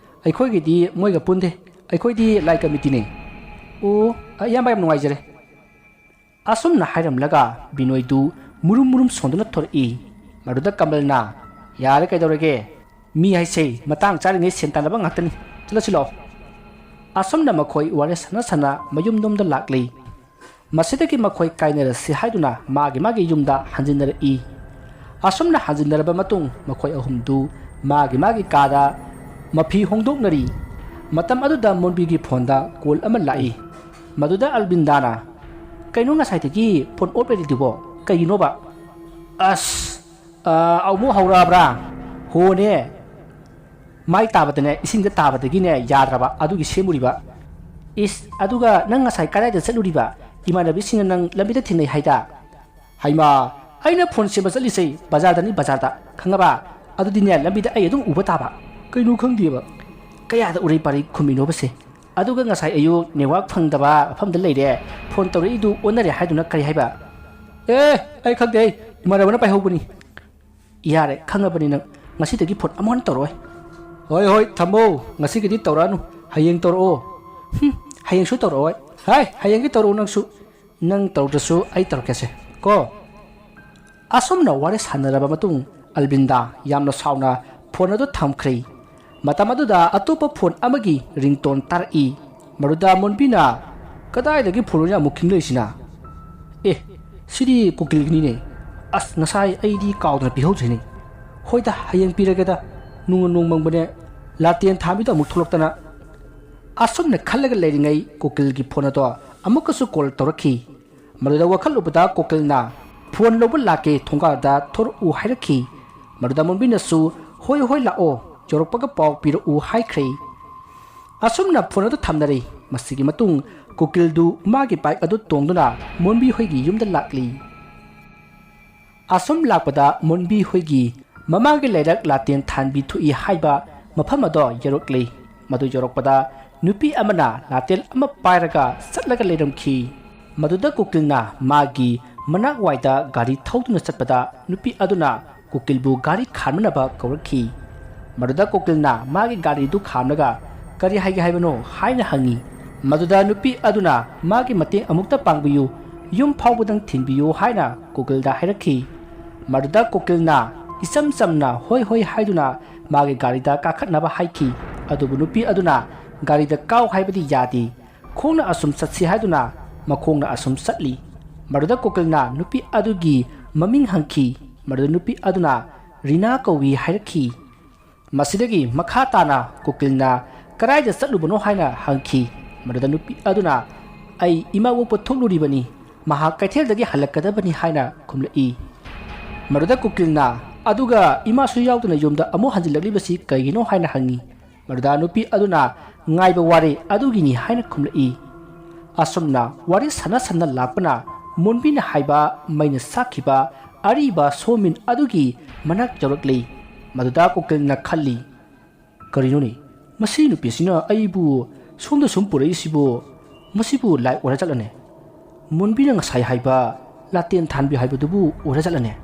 ꯑꯩꯈꯣꯏꯒꯤꯗꯤ ꯃꯣꯏꯒ ꯄꯨꯟꯗꯦ꯫ ꯑꯩꯈꯣꯏꯗꯤ ꯂꯥꯏ ꯀꯃꯤꯇꯤꯅꯦ꯫" "ꯑꯣ, ꯑ, ꯏꯌꯥꯝꯕ, ꯌꯥꯝ ꯅꯨꯡꯉꯥꯏꯖꯔꯦ꯫" ꯑꯁꯨꯝꯅ ꯍꯥꯏꯔꯝꯂꯒ ꯕꯤꯅꯣꯏꯗꯨ ꯃꯨꯔꯨꯝ ꯃꯨꯔꯨꯝ ꯁꯣꯟꯗꯨꯅ ꯊꯣꯔꯛꯏ꯫ ꯃꯗꯨꯗ ꯀꯃꯜꯅ, "ꯌꯥꯔꯦ, ꯀꯩꯗꯧꯔꯒꯦ? ꯃꯤ ꯍꯥꯏꯁꯦ ꯃꯇꯥꯡ ꯆꯥꯔꯤꯉꯩ ꯁꯦꯟ ꯇꯥꯟꯅꯕ ꯉꯥꯛꯇꯅꯤ꯫ ꯆꯠꯂꯁꯤ ꯂꯥꯛꯑꯣ꯫" ꯑꯁꯨꯝꯅ ꯃꯈꯣꯏ ꯋꯥꯔꯤ ꯁꯥꯟꯅ ꯁꯥꯟꯅ ꯃꯌꯨꯝꯂꯣꯝꯗ ꯂꯥꯛꯂꯤ꯫ ꯃꯁꯤꯗꯒꯤ ꯃꯈꯣꯏ ꯀꯥꯏꯅꯔꯁꯤ ꯍꯥꯏꯗꯨꯅ ꯃꯥꯒꯤ ꯃꯥꯒꯤ ꯌꯨꯝꯗ ꯍꯟꯖꯤꯟꯅꯔꯛꯏ꯫ ꯑꯁꯨꯝꯅ ꯍꯟꯖꯤꯟꯅꯔꯕ ꯃꯇꯨꯡ ꯃꯈꯣꯏ ꯑꯍꯨꯝꯗꯨ ꯃꯥꯒꯤ ꯃꯥꯒꯤ ꯀꯥꯗ ꯃꯐꯤ ꯍꯣꯡꯗꯣꯛꯅꯔꯤ꯫ ꯃꯇꯝ ꯑꯗꯨꯗ ꯃꯣꯟꯕꯤꯒꯤ ꯐꯣꯟꯗ ꯀꯣꯜ ꯑꯃ ꯂꯥꯛꯏ꯫ ꯃꯗꯨꯗ ꯑꯜꯕꯤꯟꯗꯥꯅ, "ꯀꯩꯅꯣ, ꯉꯁꯥꯏꯗꯒꯤ ꯐꯣꯟ ꯑꯣꯐ ꯂꯩꯔꯤꯗꯨꯕꯣ? ꯀꯩꯒꯤꯅꯣꯕ?" "ꯑꯁ, ꯑ, ꯑꯃꯨꯛ ꯍꯧꯔꯛꯑꯕ꯭ꯔꯥ?" "ꯍꯣꯅꯦ, ꯃꯥꯏ ꯇꯥꯕꯗꯅꯦ, ꯏꯁꯤꯡꯗ ꯇꯥꯕꯗꯒꯤꯅꯦ ꯌꯥꯗ꯭ꯔꯕ, ꯑꯗꯨꯒꯤ ꯁꯦꯝꯃꯨꯔꯤꯕ꯫" "ꯏꯁ, ꯑꯗꯨꯒ ꯅꯪ ꯉꯁꯥꯏ ꯀꯗꯥꯏꯗ ꯆꯠꯂꯨꯔꯤꯕ? ꯏꯃꯥꯟꯅꯕꯤꯁꯤꯡꯅ ꯅꯪ ꯂꯝꯕꯤꯗ ꯊꯦꯡꯅꯩ ꯍꯥꯏꯗ?" "ꯍꯩꯃꯥ, ꯑꯩꯅ ꯐꯣꯟ ꯁꯦꯝꯕ ꯆꯠꯂꯤꯁꯦ ꯕꯖꯥꯔꯗꯅꯤ, ꯕꯖꯥꯔꯗ, ꯈꯪꯉꯕ? ꯑꯗꯨꯗꯤꯅꯦ, ꯂꯝꯕꯤꯗ ꯑꯩ ꯑꯗꯨꯝ ꯎꯕ ꯇꯥꯕ꯫ ꯀꯩꯅꯣ ꯈꯪꯗꯦꯕ, ꯀꯌꯥꯗ ꯎꯔꯩ ꯄꯥꯔꯩ ꯈꯨꯝꯃꯤꯅꯣꯕꯁꯦ? ꯑꯗꯨꯒ ꯉꯁꯥꯏ ꯑꯌꯨꯛ ꯅꯦꯠꯋꯥꯛ ꯐꯪꯗꯕ ꯃꯐꯝꯗ ꯂꯩꯔꯦ, ꯐꯣꯟ ꯇꯧꯔꯛꯏꯗꯨ ꯑꯣꯟꯅꯔꯦ ꯍꯥꯏꯗꯨꯅ ꯀꯔꯤ ꯍꯥꯏꯕ?" "ꯑꯦ, ꯑꯩ ꯈꯪꯗꯦ, ꯏꯃꯥꯟꯅꯕꯅ ꯄꯥꯏꯍꯧꯕꯅꯤ꯫" "ꯌꯥꯔꯦ, ꯈꯪꯉꯕꯅꯤ ꯅꯪ꯫ ꯉꯁꯤꯗꯒꯤ ꯐꯣꯟ ꯑꯃꯨꯛ ꯍꯟꯅ ꯇꯧꯔꯛꯑꯣꯏ꯫" "ꯍꯣꯏ, ꯍꯣꯏ, ꯊꯝꯃꯣ꯫ ꯉꯁꯤꯒꯤꯗꯤ ꯇꯧꯔꯛꯑꯅꯨ꯫ ꯍꯌꯦꯡ ꯇꯧꯔꯛꯑꯣ꯫" "ꯍꯨꯝ, ꯍꯌꯦꯡꯁꯨ ꯇꯧꯔꯛꯑꯣꯏ꯫" "ꯍꯥꯏ, ꯍꯌꯦꯡꯒꯤ ꯇꯧꯔꯛꯑꯣ ꯅꯪꯁꯨ꯫" "ꯅꯪ ꯇꯧꯔꯛꯇ꯭ꯔꯁꯨ ꯑꯩ ꯇꯧꯔꯛꯀꯦꯁꯦ ꯀꯣ꯫" ꯑꯁꯨꯝꯅ ꯋꯥꯔꯤ ꯁꯥꯟꯅꯔꯕ ꯃꯇꯨꯡ, ꯑꯜꯕꯤꯟꯗꯥ ꯌꯥꯝꯅ ꯁꯥꯎꯅ ꯐꯣꯟ ꯑꯗꯨ ꯊꯝꯈ꯭ꯔꯦ꯫ ꯃꯇꯝ ꯑꯗꯨꯗ ꯑꯇꯣꯞꯄ ꯐꯣꯟ ꯑꯃꯒꯤ ꯔꯤꯡꯇꯣꯟ ꯇꯥꯔꯛꯏ꯫ ꯃꯗꯨꯗ ꯃꯣꯟꯕꯤꯅ, "ꯀꯗꯥꯏꯗꯒꯤ ꯐꯣꯟꯅꯣꯅꯦ ꯑꯃꯨꯛ ꯈꯤꯡꯂꯛꯏꯁꯤꯅ? ꯑꯦ, ꯁꯤꯗꯤ ꯀꯨꯀꯤꯜꯒꯤꯅꯤꯅꯦ꯫ ꯑꯁ, ꯉꯁꯥꯏ ꯑꯩꯗꯤ ꯀꯥꯎꯗꯅ ꯄꯤꯍꯧꯗ꯭ꯔꯦꯅꯦ꯫ ꯍꯣꯏꯗ, ꯍꯌꯦꯡ ꯄꯤꯔꯒꯦꯗ, ꯅꯣꯡꯃ ꯅꯣꯡ ꯃꯪꯕꯅꯦ, ꯂꯥꯇꯦꯟ ꯊꯥꯟꯕꯤꯗꯣ ꯑꯃꯨꯛ ꯊꯣꯛꯂꯛꯇꯅ꯫" ꯑꯁꯨꯝꯅ ꯈꯜꯂꯒ ꯂꯩꯔꯤꯉꯩ ꯀꯨꯀꯤꯜꯒꯤ ꯐꯣꯟ ꯑꯗꯣ ꯑꯃꯨꯛꯀꯁꯨ ꯀꯣꯜ ꯇꯧꯔꯛꯈꯤ꯫ ꯃꯗꯨꯗ ꯋꯥꯈꯜ ꯎꯕꯗ ꯀꯨꯀꯤꯜꯅ, "ꯐꯣꯟ ꯂꯧꯕ ꯂꯥꯛꯀꯦ, ꯊꯣꯡꯒꯥꯜꯗ ꯊꯣꯔꯛꯎ" ꯍꯥꯏꯔꯛꯈꯤ꯫ ꯃꯗꯨꯗ ꯃꯣꯟꯕꯤꯅꯁꯨ, "ꯍꯣꯏ, ꯍꯣꯏ, ꯂꯥꯛꯑꯣ, ꯌꯧꯔꯛꯄꯒ ꯄꯥꯎ ꯄꯤꯔꯛꯎ" ꯍꯥꯏꯈ꯭ꯔꯦ꯫ ꯑꯁꯨꯝꯅ ꯐꯣꯟ ꯑꯗꯨ ꯊꯝꯅꯔꯦ꯫ ꯃꯁꯤꯒꯤ ꯃꯇꯨꯡ ꯀꯨꯀꯤꯜꯗꯨ ꯃꯥꯒꯤ ꯕꯥꯏꯛ ꯑꯗꯨ ꯇꯣꯡꯗꯨꯅ ꯃꯣꯟꯕꯤ ꯍꯣꯏꯒꯤ ꯌꯨꯝꯗ ꯂꯥꯛꯂꯤ꯫ ꯑꯁꯨꯝ ꯂꯥꯛꯄꯗ ꯃꯣꯟꯕꯤ ꯍꯣꯏꯒꯤ ꯃꯃꯥꯡꯒꯤ ꯂꯩꯔꯛ ꯂꯥꯇꯦꯟ ꯊꯥꯟꯕꯤ ꯊꯣꯛꯏ ꯍꯥꯏꯕ ꯃꯐꯝ ꯑꯗꯣ ꯌꯧꯔꯛꯂꯤ꯫ ꯃꯗꯨ ꯌꯧꯔꯛꯄꯗ ꯅꯨꯄꯤ ꯑꯃꯅ ꯂꯥꯇꯦꯟ ꯑꯃ ꯄꯥꯏꯔꯒ ꯆꯠꯂꯒ ꯂꯩꯔꯝꯈꯤ꯫ ꯃꯗꯨꯗ ꯀꯨꯀꯤꯜꯅ ꯃꯥꯒꯤ ꯃꯅꯥꯛ ꯋꯥꯏꯗ ꯒꯥꯔꯤ ꯊꯧꯗꯨꯅ ꯆꯠꯄꯗ ꯅꯨꯄꯤ ꯑꯗꯨꯅ ꯀꯨꯀꯤꯜꯕꯨ ꯒꯥꯔꯤ ꯈꯥꯝꯅꯅꯕ ꯀꯧꯔꯛꯈꯤ꯫ ꯃꯗꯨꯗ ꯀꯨꯀꯤꯜꯅ ꯃꯥꯒꯤ ꯒꯥꯔꯤꯗꯨ ꯈꯥꯝꯂꯒ, "ꯀꯔꯤ ꯍꯥꯏꯒꯦ ꯍꯥꯏꯕꯅꯣ?" ꯍꯥꯏꯅ ꯍꯪꯉꯤ꯫ ꯃꯗꯨꯗ ꯅꯨꯄꯤ ꯑꯗꯨꯅ ꯃꯥꯒꯤ ꯃꯇꯦꯡ ꯑꯃꯨꯛꯇ ꯄꯥꯡꯕꯤꯌꯨ, ꯌꯨꯝ ꯐꯥꯎꯕꯗꯪ ꯊꯤꯟꯕꯤꯌꯨ ꯍꯥꯏꯅ ꯀꯨꯀꯤꯜꯗ ꯍꯥꯏꯔꯛꯈꯤ꯫ ꯃꯗꯨꯗ ꯀꯨꯀꯤꯜꯅ ꯏꯆꯝ ꯆꯝꯅ "ꯍꯣꯏ, ꯍꯣꯏ" ꯍꯥꯏꯗꯨꯅ ꯃꯥꯒꯤ ꯒꯥꯔꯤꯗ ꯀꯥꯈꯠꯅꯕ ꯍꯥꯏꯈꯤ꯫ ꯑꯗꯨꯕꯨ ꯅꯨꯄꯤ ꯑꯗꯨꯅ ꯒꯥꯔꯤꯗ ꯀꯥꯎ ꯍꯥꯏꯕꯗꯤ ꯌꯥꯗꯦ꯫ ꯈꯣꯡꯅ ꯑꯁꯨꯝ ꯆꯠꯁꯤ ꯍꯥꯏꯗꯨꯅ ꯃꯈꯣꯡꯅ ꯑꯁꯨꯝ ꯆꯠꯂꯤ꯫ ꯃꯗꯨꯗ ꯀꯨꯀꯤꯜꯅ ꯅꯨꯄꯤ ꯑꯗꯨꯒꯤ ꯃꯃꯤꯡ ꯍꯪꯈꯤ꯫ ꯃꯗꯨꯗ ꯅꯨꯄꯤ ꯑꯗꯨꯅ "ꯔꯤꯅꯥ ꯀꯧꯏ" ꯍꯥꯏꯔꯛꯈꯤ꯫ ꯃꯁꯤꯗꯒꯤ ꯃꯈꯥ ꯇꯥꯅ ꯀꯨꯀꯤꯜꯅ "ꯀꯗꯥꯏꯗ ꯆꯠꯂꯨꯕꯅꯣ?" ꯍꯥꯏꯅ ꯍꯪꯈꯤ꯫ ꯃꯗꯨꯗ ꯅꯨꯄꯤ ꯑꯗꯨꯅ "ꯑꯩ ꯏꯃꯥ ꯑꯣꯛꯄ ꯊꯣꯛꯂꯨꯔꯤꯕꯅꯤ, ꯃꯍꯥꯛ ꯀꯩꯊꯦꯜꯗꯒꯤ ꯍꯜꯂꯛꯀꯗꯕꯅꯤ" ꯍꯥꯏꯅ ꯈꯨꯝꯂꯛꯏ꯫ ꯃꯗꯨꯗ ꯀꯨꯀꯤꯜꯅ, "ꯑꯗꯨꯒ ꯏꯃꯥꯁꯨ ꯌꯥꯎꯗꯅ ꯌꯨꯝꯗ ꯑꯃꯨꯛ ꯍꯟꯖꯤꯜꯂꯛꯂꯤꯕꯁꯤ ꯀꯩꯒꯤꯅꯣ?" ꯍꯥꯏꯅ ꯍꯪꯉꯤ꯫ ꯃꯗꯨꯗ ꯅꯨꯄꯤ ꯑꯗꯨꯅ, "ꯉꯥꯏꯕ ꯋꯥꯔꯦ, ꯑꯗꯨꯒꯤꯅꯤ" ꯍꯥꯏꯅ ꯈꯨꯝꯂꯛꯏ꯫ ꯑꯁꯨꯝꯅ ꯋꯥꯔꯤ ꯁꯥꯟꯅ ꯁꯥꯟꯅ ꯂꯥꯛꯄꯅ ꯃꯣꯟꯕꯤꯅ ꯍꯥꯏꯕ ꯃꯩꯅ ꯁꯥꯈꯤꯕ ꯑꯔꯤꯕ ꯁꯣꯃꯤꯟ ꯑꯗꯨꯒꯤ ꯃꯅꯥꯛ ꯌꯧꯔꯛꯂꯤ꯫ ꯃꯗꯨꯗ ꯀꯨꯀꯤꯜꯅ ꯈꯜꯂꯤ, "ꯀꯔꯤꯅꯣꯅꯦ, ꯃꯁꯤ ꯅꯨꯄꯤꯁꯤꯅ ꯑꯩꯕꯨ ꯁꯣꯝꯗ ꯁꯨꯝ ꯄꯨꯔꯛꯏꯁꯤꯕꯨ? ꯃꯁꯤꯕꯨ ꯂꯥꯏ ꯑꯣꯏꯔ ꯆꯠꯂꯅꯦ? ꯃꯣꯟꯕꯤꯅ ꯉꯁꯥꯏ ꯍꯥꯏꯕ ꯂꯥꯇꯦꯟ ꯊꯥꯟꯕꯤ ꯍꯥꯏꯕꯗꯨꯕꯨ ꯑꯣꯏꯔ ꯆꯠꯂꯅꯦ?"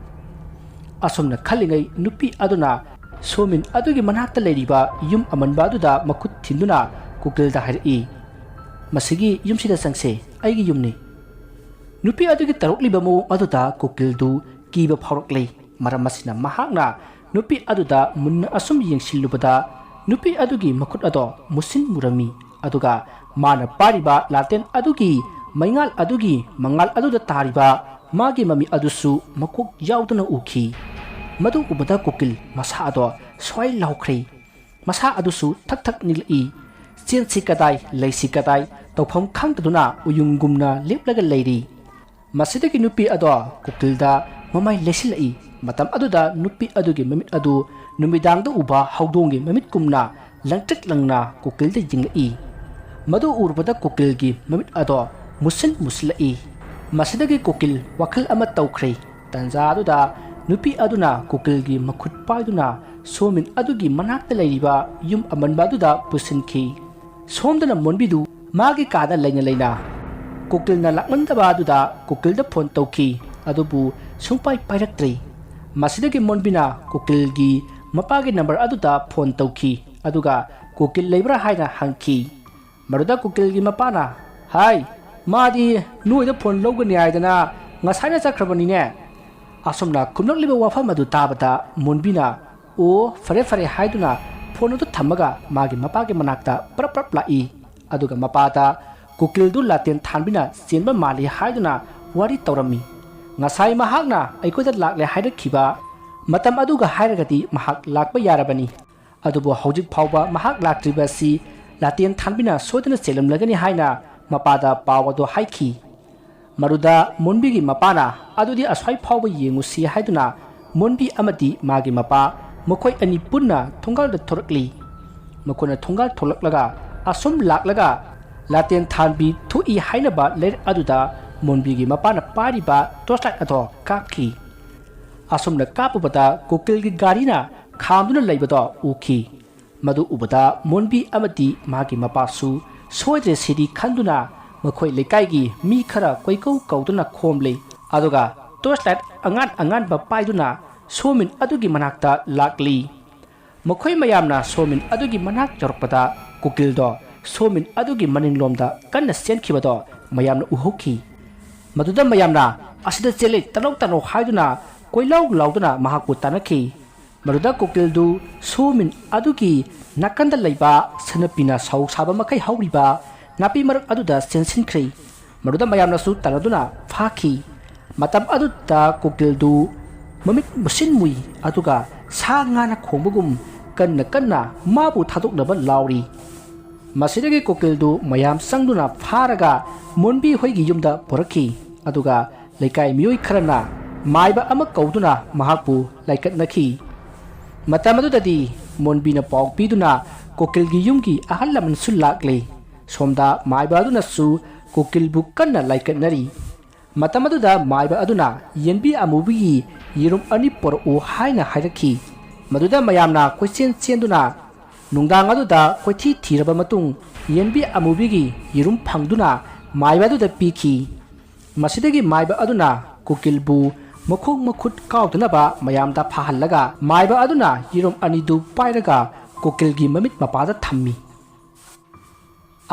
ꯑꯁꯨꯝꯅ ꯈꯜꯂꯤꯉꯩ ꯅꯨꯄꯤ ꯑꯗꯨꯅ ꯁꯣꯃꯤꯟ ꯑꯗꯨꯒꯤ ꯃꯅꯥꯛꯇ ꯂꯩꯔꯤꯕ ꯌꯨꯝ ꯑꯃꯟꯕ ꯑꯗꯨꯗ ꯃꯈꯨꯠ ꯊꯤꯟꯗꯨꯅ ꯀꯨꯀꯤꯜꯗ ꯍꯥꯏꯔꯛꯏ, "ꯃꯁꯤꯒꯤ ꯌꯨꯝꯁꯤꯗ ꯆꯪꯁꯦ, ꯑꯩꯒꯤ ꯌꯨꯝꯅꯤ"꯫ ꯅꯨꯄꯤ ꯑꯗꯨꯒꯤ ꯇꯧꯔꯛꯂꯤꯕ ꯃꯑꯣꯡ ꯑꯗꯨꯗ ꯀꯨꯀꯤꯜꯗꯨ ꯀꯤꯕ ꯐꯥꯎꯔꯛꯂꯦ꯫ ꯃꯔꯝ ꯑꯁꯤꯅ ꯃꯍꯥꯛꯅ ꯅꯨꯄꯤ ꯑꯗꯨꯗ ꯃꯨꯟꯅ ꯑꯁꯨꯝ ꯌꯦꯡꯁꯤꯜꯂꯨꯕꯗ ꯅꯨꯄꯤ ꯑꯗꯨꯒꯤ ꯃꯈꯨꯠ ꯑꯗꯣ ꯃꯨꯁꯤꯟ ꯃꯨꯔꯝꯃꯤ꯫ ꯑꯗꯨꯒ ꯃꯥꯅ ꯄꯥꯏꯔꯤꯕ ꯂꯥꯇꯦꯟ ꯑꯗꯨꯒꯤ ꯃꯩꯉꯥꯜ ꯑꯗꯨꯒꯤ ꯃꯉꯥꯜ ꯑꯗꯨꯗ ꯇꯥꯔꯤꯕ ꯃꯥꯒꯤ ꯃꯃꯤ ꯑꯗꯨꯁꯨ ꯃꯀꯣꯛ ꯌꯥꯎꯗꯅ ꯎꯈꯤ꯫ ꯃꯗꯨ ꯎꯕꯗ ꯀꯨꯀꯤꯜ ꯃꯁꯥ ꯑꯗꯣ ꯁ꯭ꯋꯥꯏ ꯂꯥꯎꯈ꯭ꯔꯦ꯫ ꯃꯁꯥ ꯑꯗꯨꯁꯨ ꯊꯛ ꯊꯛ ꯅꯤꯛꯂꯛꯏ꯫ ꯆꯦꯟꯁꯤ ꯀꯗꯥꯏ, ꯂꯩꯁꯤ ꯀꯗꯥꯏ, ꯇꯧꯐꯝ ꯈꯪꯗꯗꯨꯅ ꯎꯌꯨꯡꯒꯨꯝꯅ ꯂꯦꯞꯂꯒ ꯂꯩꯔꯤ꯫ ꯃꯁꯤꯗꯒꯤ ꯅꯨꯄꯤ ꯑꯗꯣ ꯀꯨꯀꯤꯜꯗ ꯃꯃꯥꯏ ꯂꯩꯁꯤꯜꯂꯛꯏ꯫ ꯃꯇꯝ ꯑꯗꯨꯗ ꯅꯨꯄꯤ ꯑꯗꯨꯒꯤ ꯃꯃꯤꯠ ꯑꯗꯨ ꯅꯨꯃꯤꯗꯥꯡꯗ ꯎꯕ ꯍꯧꯗꯣꯡꯒꯤ ꯃꯃꯤꯠꯀꯨꯝꯅ ꯂꯪꯇ꯭ꯔꯤꯛ ꯂꯪꯅ ꯀꯨꯀꯤꯜꯗ ꯌꯦꯡꯂꯛꯏ꯫ ꯃꯗꯨ ꯎꯔꯨꯕꯗ ꯀꯨꯀꯤꯜꯒꯤ ꯃꯃꯤꯠ ꯑꯗꯣ ꯃꯨꯁꯤꯟ ꯃꯨꯁꯤꯜꯂꯛꯏ꯫ ꯃꯁꯤꯗꯒꯤ ꯀꯨꯀꯤꯜ ꯋꯥꯈꯜ ꯑꯃ ꯇꯧꯈ꯭ꯔꯦ꯫ ꯇꯟꯖꯥ ꯑꯗꯨꯗ ꯅꯨꯄꯤ ꯑꯗꯨꯅ ꯀꯨꯀꯤꯜꯒꯤ ꯃꯈꯨꯠ ꯄꯥꯏꯗꯨꯅ ꯁꯣꯃꯤꯟ ꯑꯗꯨꯒꯤ ꯃꯅꯥꯛꯇ ꯂꯩꯔꯤꯕ ꯌꯨꯝ ꯑꯃꯟꯕ ꯑꯗꯨꯗ ꯄꯨꯁꯤꯟꯈꯤ꯫ ꯁꯣꯝꯗꯅ ꯃꯣꯟꯕꯤꯗꯨ ꯃꯥꯒꯤ ꯀꯥꯗ ꯂꯩꯅ ꯂꯩꯅ ꯀꯨꯀꯤꯜꯅ ꯂꯥꯛꯃꯟꯗꯕ ꯑꯗꯨꯗ ꯀꯨꯀꯤꯜꯗ ꯐꯣꯟ ꯇꯧꯈꯤ, ꯑꯗꯨꯕꯨ ꯁꯨꯡꯄꯥꯏ ꯄꯥꯏꯔꯛꯇ꯭ꯔꯦ꯫ ꯃꯁꯤꯗꯒꯤ ꯃꯣꯟꯕꯤꯅ ꯀꯨꯀꯤꯜꯒꯤ ꯃꯄꯥꯒꯤ ꯅꯝꯕꯔ ꯑꯗꯨꯗ ꯐꯣꯟ ꯇꯧꯈꯤ, ꯑꯗꯨꯒ ꯀꯨꯀꯤꯜ ꯂꯩꯕ꯭ꯔꯥ ꯍꯥꯏꯅ ꯍꯪꯈꯤ꯫ ꯃꯗꯨꯗ ꯀꯨꯀꯤꯜꯒꯤ ꯃꯄꯥꯅ, "ꯍꯥꯏ, ꯃꯥꯗꯤ ꯅꯣꯏꯗ ꯐꯣꯟ ꯂꯧꯒꯅꯤ ꯍꯥꯏꯗꯅ ꯉꯁꯥꯏꯅ ꯆꯠꯈ꯭ꯔꯕꯅꯤꯅꯦ"꯫ ꯑꯁꯨꯝꯅ ꯈꯨꯝꯂꯛꯂꯤꯕ ꯋꯥꯐꯝ ꯑꯗꯨ ꯇꯥꯕꯗ ꯃꯣꯟꯕꯤꯅ, "ꯑꯣ, ꯐꯔꯦ ꯐꯔꯦ" ꯍꯥꯏꯗꯨꯅ ꯐꯣꯟ ꯑꯗꯨ ꯊꯝꯃꯒ ꯃꯥꯒꯤ ꯃꯄꯥꯒꯤ ꯃꯅꯥꯛꯇ ꯄ꯭ꯔꯞ ꯄ꯭ꯔꯞ ꯂꯥꯛꯏ꯫ ꯑꯗꯨꯒ ꯃꯄꯥꯗ ꯀꯨꯀꯤꯜꯗꯨ ꯂꯥꯇꯦꯟ ꯊꯥꯟꯕꯤꯅ ꯆꯦꯟꯕ ꯃꯥꯜꯂꯤ ꯍꯥꯏꯗꯨꯅ ꯋꯥꯔꯤ ꯇꯧꯔꯝꯃꯤ꯫ "ꯉꯁꯥꯏ ꯃꯍꯥꯛꯅ ꯑꯩꯈꯣꯏꯗ ꯂꯥꯛꯂꯦ ꯍꯥꯏꯔꯛꯈꯤꯕ ꯃꯇꯝ ꯑꯗꯨꯒ ꯍꯥꯏꯔꯒꯗꯤ ꯃꯍꯥꯛ ꯂꯥꯛꯄ ꯌꯥꯔꯕꯅꯤ꯫ ꯑꯗꯨꯕꯨ ꯍꯧꯖꯤꯛ ꯐꯥꯎꯕ ꯃꯍꯥꯛ ꯂꯥꯛꯇ꯭ꯔꯤꯕ ꯑꯁꯤ ꯂꯥꯇꯦꯟ ꯊꯥꯟꯕꯤꯅ ꯁꯣꯏꯗꯅ ꯆꯦꯜꯂꯝꯂꯒꯅꯤ ꯍꯥꯏꯅ ꯃꯄꯥꯗ ꯄꯥꯎ ꯑꯗꯨ ꯍꯥꯏꯈꯤ꯫ ꯃꯗꯨꯗ ꯃꯣꯟꯕꯤꯒꯤ ꯃꯄꯥꯅ, "ꯑꯗꯨꯗꯤ ꯑꯁ꯭ꯋꯥꯏ ꯐꯥꯎꯕ ꯌꯦꯡꯉꯨꯁꯤ" ꯍꯥꯏꯗꯨꯅ ꯃꯣꯟꯕꯤ ꯑꯃꯗꯤ ꯃꯥꯒꯤ ꯃꯄꯥ ꯃꯈꯣꯏ ꯑꯅꯤ ꯄꯨꯟꯅ ꯊꯣꯡꯒꯥꯜꯗ ꯊꯣꯔꯛꯂꯤ꯫ ꯃꯈꯣꯏꯅ ꯊꯣꯡꯒꯥꯜ ꯊꯣꯛꯂꯛꯂꯒ ꯑꯁꯨꯝ ꯂꯥꯛꯂꯒ ꯂꯥꯇꯦꯟ ꯊꯥꯟꯕꯤ ꯊꯣꯛꯏ ꯍꯥꯏꯅꯕ ꯂꯩꯔꯛ ꯑꯗꯨꯗ ꯃꯣꯟꯕꯤꯒꯤ ꯃꯄꯥꯅ ꯄꯥꯏꯔꯤꯕ torch light ꯑꯗꯣ ꯀꯥꯞꯈꯤ꯫ ꯑꯁꯨꯝꯅ ꯀꯥꯞꯄꯨꯕꯗ ꯀꯨꯀꯤꯜꯒꯤ ꯒꯥꯔꯤꯅ ꯈꯥꯝꯗꯨꯅ ꯂꯩꯕꯗꯣ ꯎꯈꯤ꯫ ꯃꯗꯨ ꯎꯕꯗ ꯃꯣꯟꯕꯤ ꯑꯃꯗꯤ ꯃꯥꯒꯤ ꯃꯄꯥꯁꯨ ꯁꯣꯏꯗ꯭ꯔꯦ ꯁꯤꯗꯤ ꯈꯟꯗꯨꯅ ꯃꯈꯣꯏ ꯂꯩꯀꯥꯏꯒꯤ ꯃꯤ ꯈꯔ ꯀꯣꯏꯀꯧ ꯀꯧꯗꯨꯅ ꯈꯣꯝꯂꯤ꯫ ꯑꯗꯨꯒ torch light ꯑꯉꯥꯟ ꯑꯉꯥꯟꯕ ꯄꯥꯏꯗꯨꯅ ꯁꯣꯃꯤꯟ ꯑꯗꯨꯒꯤ ꯃꯅꯥꯛꯇ ꯂꯥꯛꯂꯤ꯫ ꯃꯈꯣꯏ ꯃꯌꯥꯝꯅ ꯁꯣꯃꯤꯟ ꯑꯗꯨꯒꯤ ꯃꯅꯥꯛ ꯌꯧꯔꯛꯄꯗ ꯀꯨꯀꯤꯜꯗꯣ ꯁꯣꯃꯤꯟ ꯑꯗꯨꯒꯤ ꯃꯅꯤꯡꯂꯣꯝꯗ ꯀꯟꯅ ꯆꯦꯟꯈꯤꯕꯗꯣ ꯃꯌꯥꯝꯅ ꯎꯍꯧꯈꯤ꯫ ꯃꯗꯨꯗ ꯃꯌꯥꯝꯅ, "ꯑꯁꯤꯗ ꯆꯦꯜꯂꯦ, ꯇꯥꯅꯧ, ꯇꯥꯅꯧ" ꯍꯥꯏꯗꯨꯅ ꯀꯣꯏꯂꯥꯎ ꯂꯥꯎꯗꯨꯅ ꯃꯍꯥꯛꯄꯨ ꯇꯥꯟꯅꯈꯤ꯫ ꯃꯗꯨꯗ ꯀꯨꯀꯤꯜꯗꯨ ꯁꯣꯃꯤꯟ ꯑꯗꯨꯒꯤ ꯅꯥꯀꯟꯗ ꯂꯩꯕ ꯁꯅꯥꯄꯤꯅ ꯁꯧ ꯁꯥꯕ ꯃꯈꯩ ꯍꯧꯔꯤꯕ ꯅꯥꯄꯤ ꯃꯔꯛ ꯑꯗꯨꯗ ꯆꯦꯟꯁꯤꯟꯈ꯭ꯔꯦ꯫ ꯃꯗꯨꯗ ꯃꯌꯥꯝꯅꯁꯨ ꯇꯥꯟꯅꯗꯨꯅ ꯐꯥꯈꯤ꯫ ꯃꯇꯝ ꯑꯗꯨꯗ ꯀꯨꯀꯤꯜꯗꯨ ꯃꯃꯤꯠ ꯃꯨꯁꯤꯟ ꯃꯨꯏ, ꯑꯗꯨꯒ ꯁꯥ ꯉꯥꯅ ꯈꯣꯡꯕꯒꯨꯝ ꯀꯟꯅ ꯀꯟꯅ ꯃꯥꯕꯨ ꯊꯥꯗꯣꯛꯅꯕ ꯂꯥꯎꯔꯤ꯫ ꯃꯁꯤꯗꯒꯤ ꯀꯨꯀꯤꯜꯗꯨ ꯃꯌꯥꯝ ꯆꯪꯗꯨꯅ ꯐꯥꯔꯒ ꯃꯣꯟꯕꯤ ꯍꯣꯏꯒꯤ ꯌꯨꯝꯗ ꯄꯨꯔꯛꯈꯤ꯫ ꯑꯗꯨꯒ ꯂꯩꯀꯥꯏ ꯃꯤꯑꯣꯏ ꯈꯔꯅ ꯃꯥꯏꯕ ꯑꯃ ꯀꯧꯗꯨꯅ ꯃꯍꯥꯛꯄꯨ ꯂꯥꯏꯀꯠꯅꯈꯤ꯫ ꯃꯇꯝ ꯑꯗꯨꯗꯗꯤ ꯃꯣꯟꯕꯤꯅ ꯄꯥꯎ ꯄꯤꯗꯨꯅ ꯀꯨꯀꯤꯜꯒꯤ ꯌꯨꯝꯒꯤ ꯑꯍꯜ ꯂꯃꯟꯁꯨ ꯂꯥꯛꯂꯦ꯫ ꯁꯣꯝꯗ ꯃꯥꯏꯕ ꯑꯗꯨꯅꯁꯨ ꯀꯨꯀꯤꯜꯕꯨ ꯀꯟꯅ ꯂꯥꯏꯀꯠꯅꯔꯤ꯫ ꯃꯇꯝ ꯑꯗꯨꯗ ꯃꯥꯏꯕ ꯑꯗꯨꯅ ꯌꯦꯟꯕꯤ ꯑꯃꯨꯕꯤꯒꯤ ꯌꯦꯔꯨꯝ ꯑꯅꯤ ꯄꯨꯔꯛꯎ ꯍꯥꯏꯅ ꯍꯥꯏꯔꯛꯈꯤ꯫ ꯃꯗꯨꯗ ꯃꯌꯥꯝꯅ ꯀꯣꯏꯆꯦꯟ ꯆꯦꯟꯗꯨꯅ ꯅꯨꯡꯗꯥꯡ ꯑꯗꯨꯗ ꯀꯣꯏꯊꯤ ꯊꯤꯔꯕ ꯃꯇꯨꯡ ꯌꯦꯟꯕꯤ ꯑꯃꯨꯕꯤꯒꯤ ꯌꯦꯔꯨꯝ ꯐꯪꯗꯨꯅ ꯃꯥꯏꯕ ꯑꯗꯨꯗ ꯄꯤꯈꯤ꯫ ꯃꯁꯤꯗꯒꯤ ꯃꯥꯏꯕ ꯑꯗꯨꯅ ꯀꯨꯀꯤꯜꯕꯨ ꯃꯈꯣꯡ ꯃꯈꯨꯠ ꯀꯥꯎꯗꯅꯕ ꯃꯌꯥꯝꯗ ꯐꯥꯍꯜꯂꯒ ꯃꯥꯏꯕ ꯑꯗꯨꯅ ꯌꯦꯔꯨꯝ ꯑꯅꯤꯗꯨ ꯄꯥꯏꯔꯒ ꯀꯨꯀꯤꯜꯒꯤ ꯃꯃꯤꯠ ꯃꯄꯥꯗ ꯊꯝꯃꯤ꯫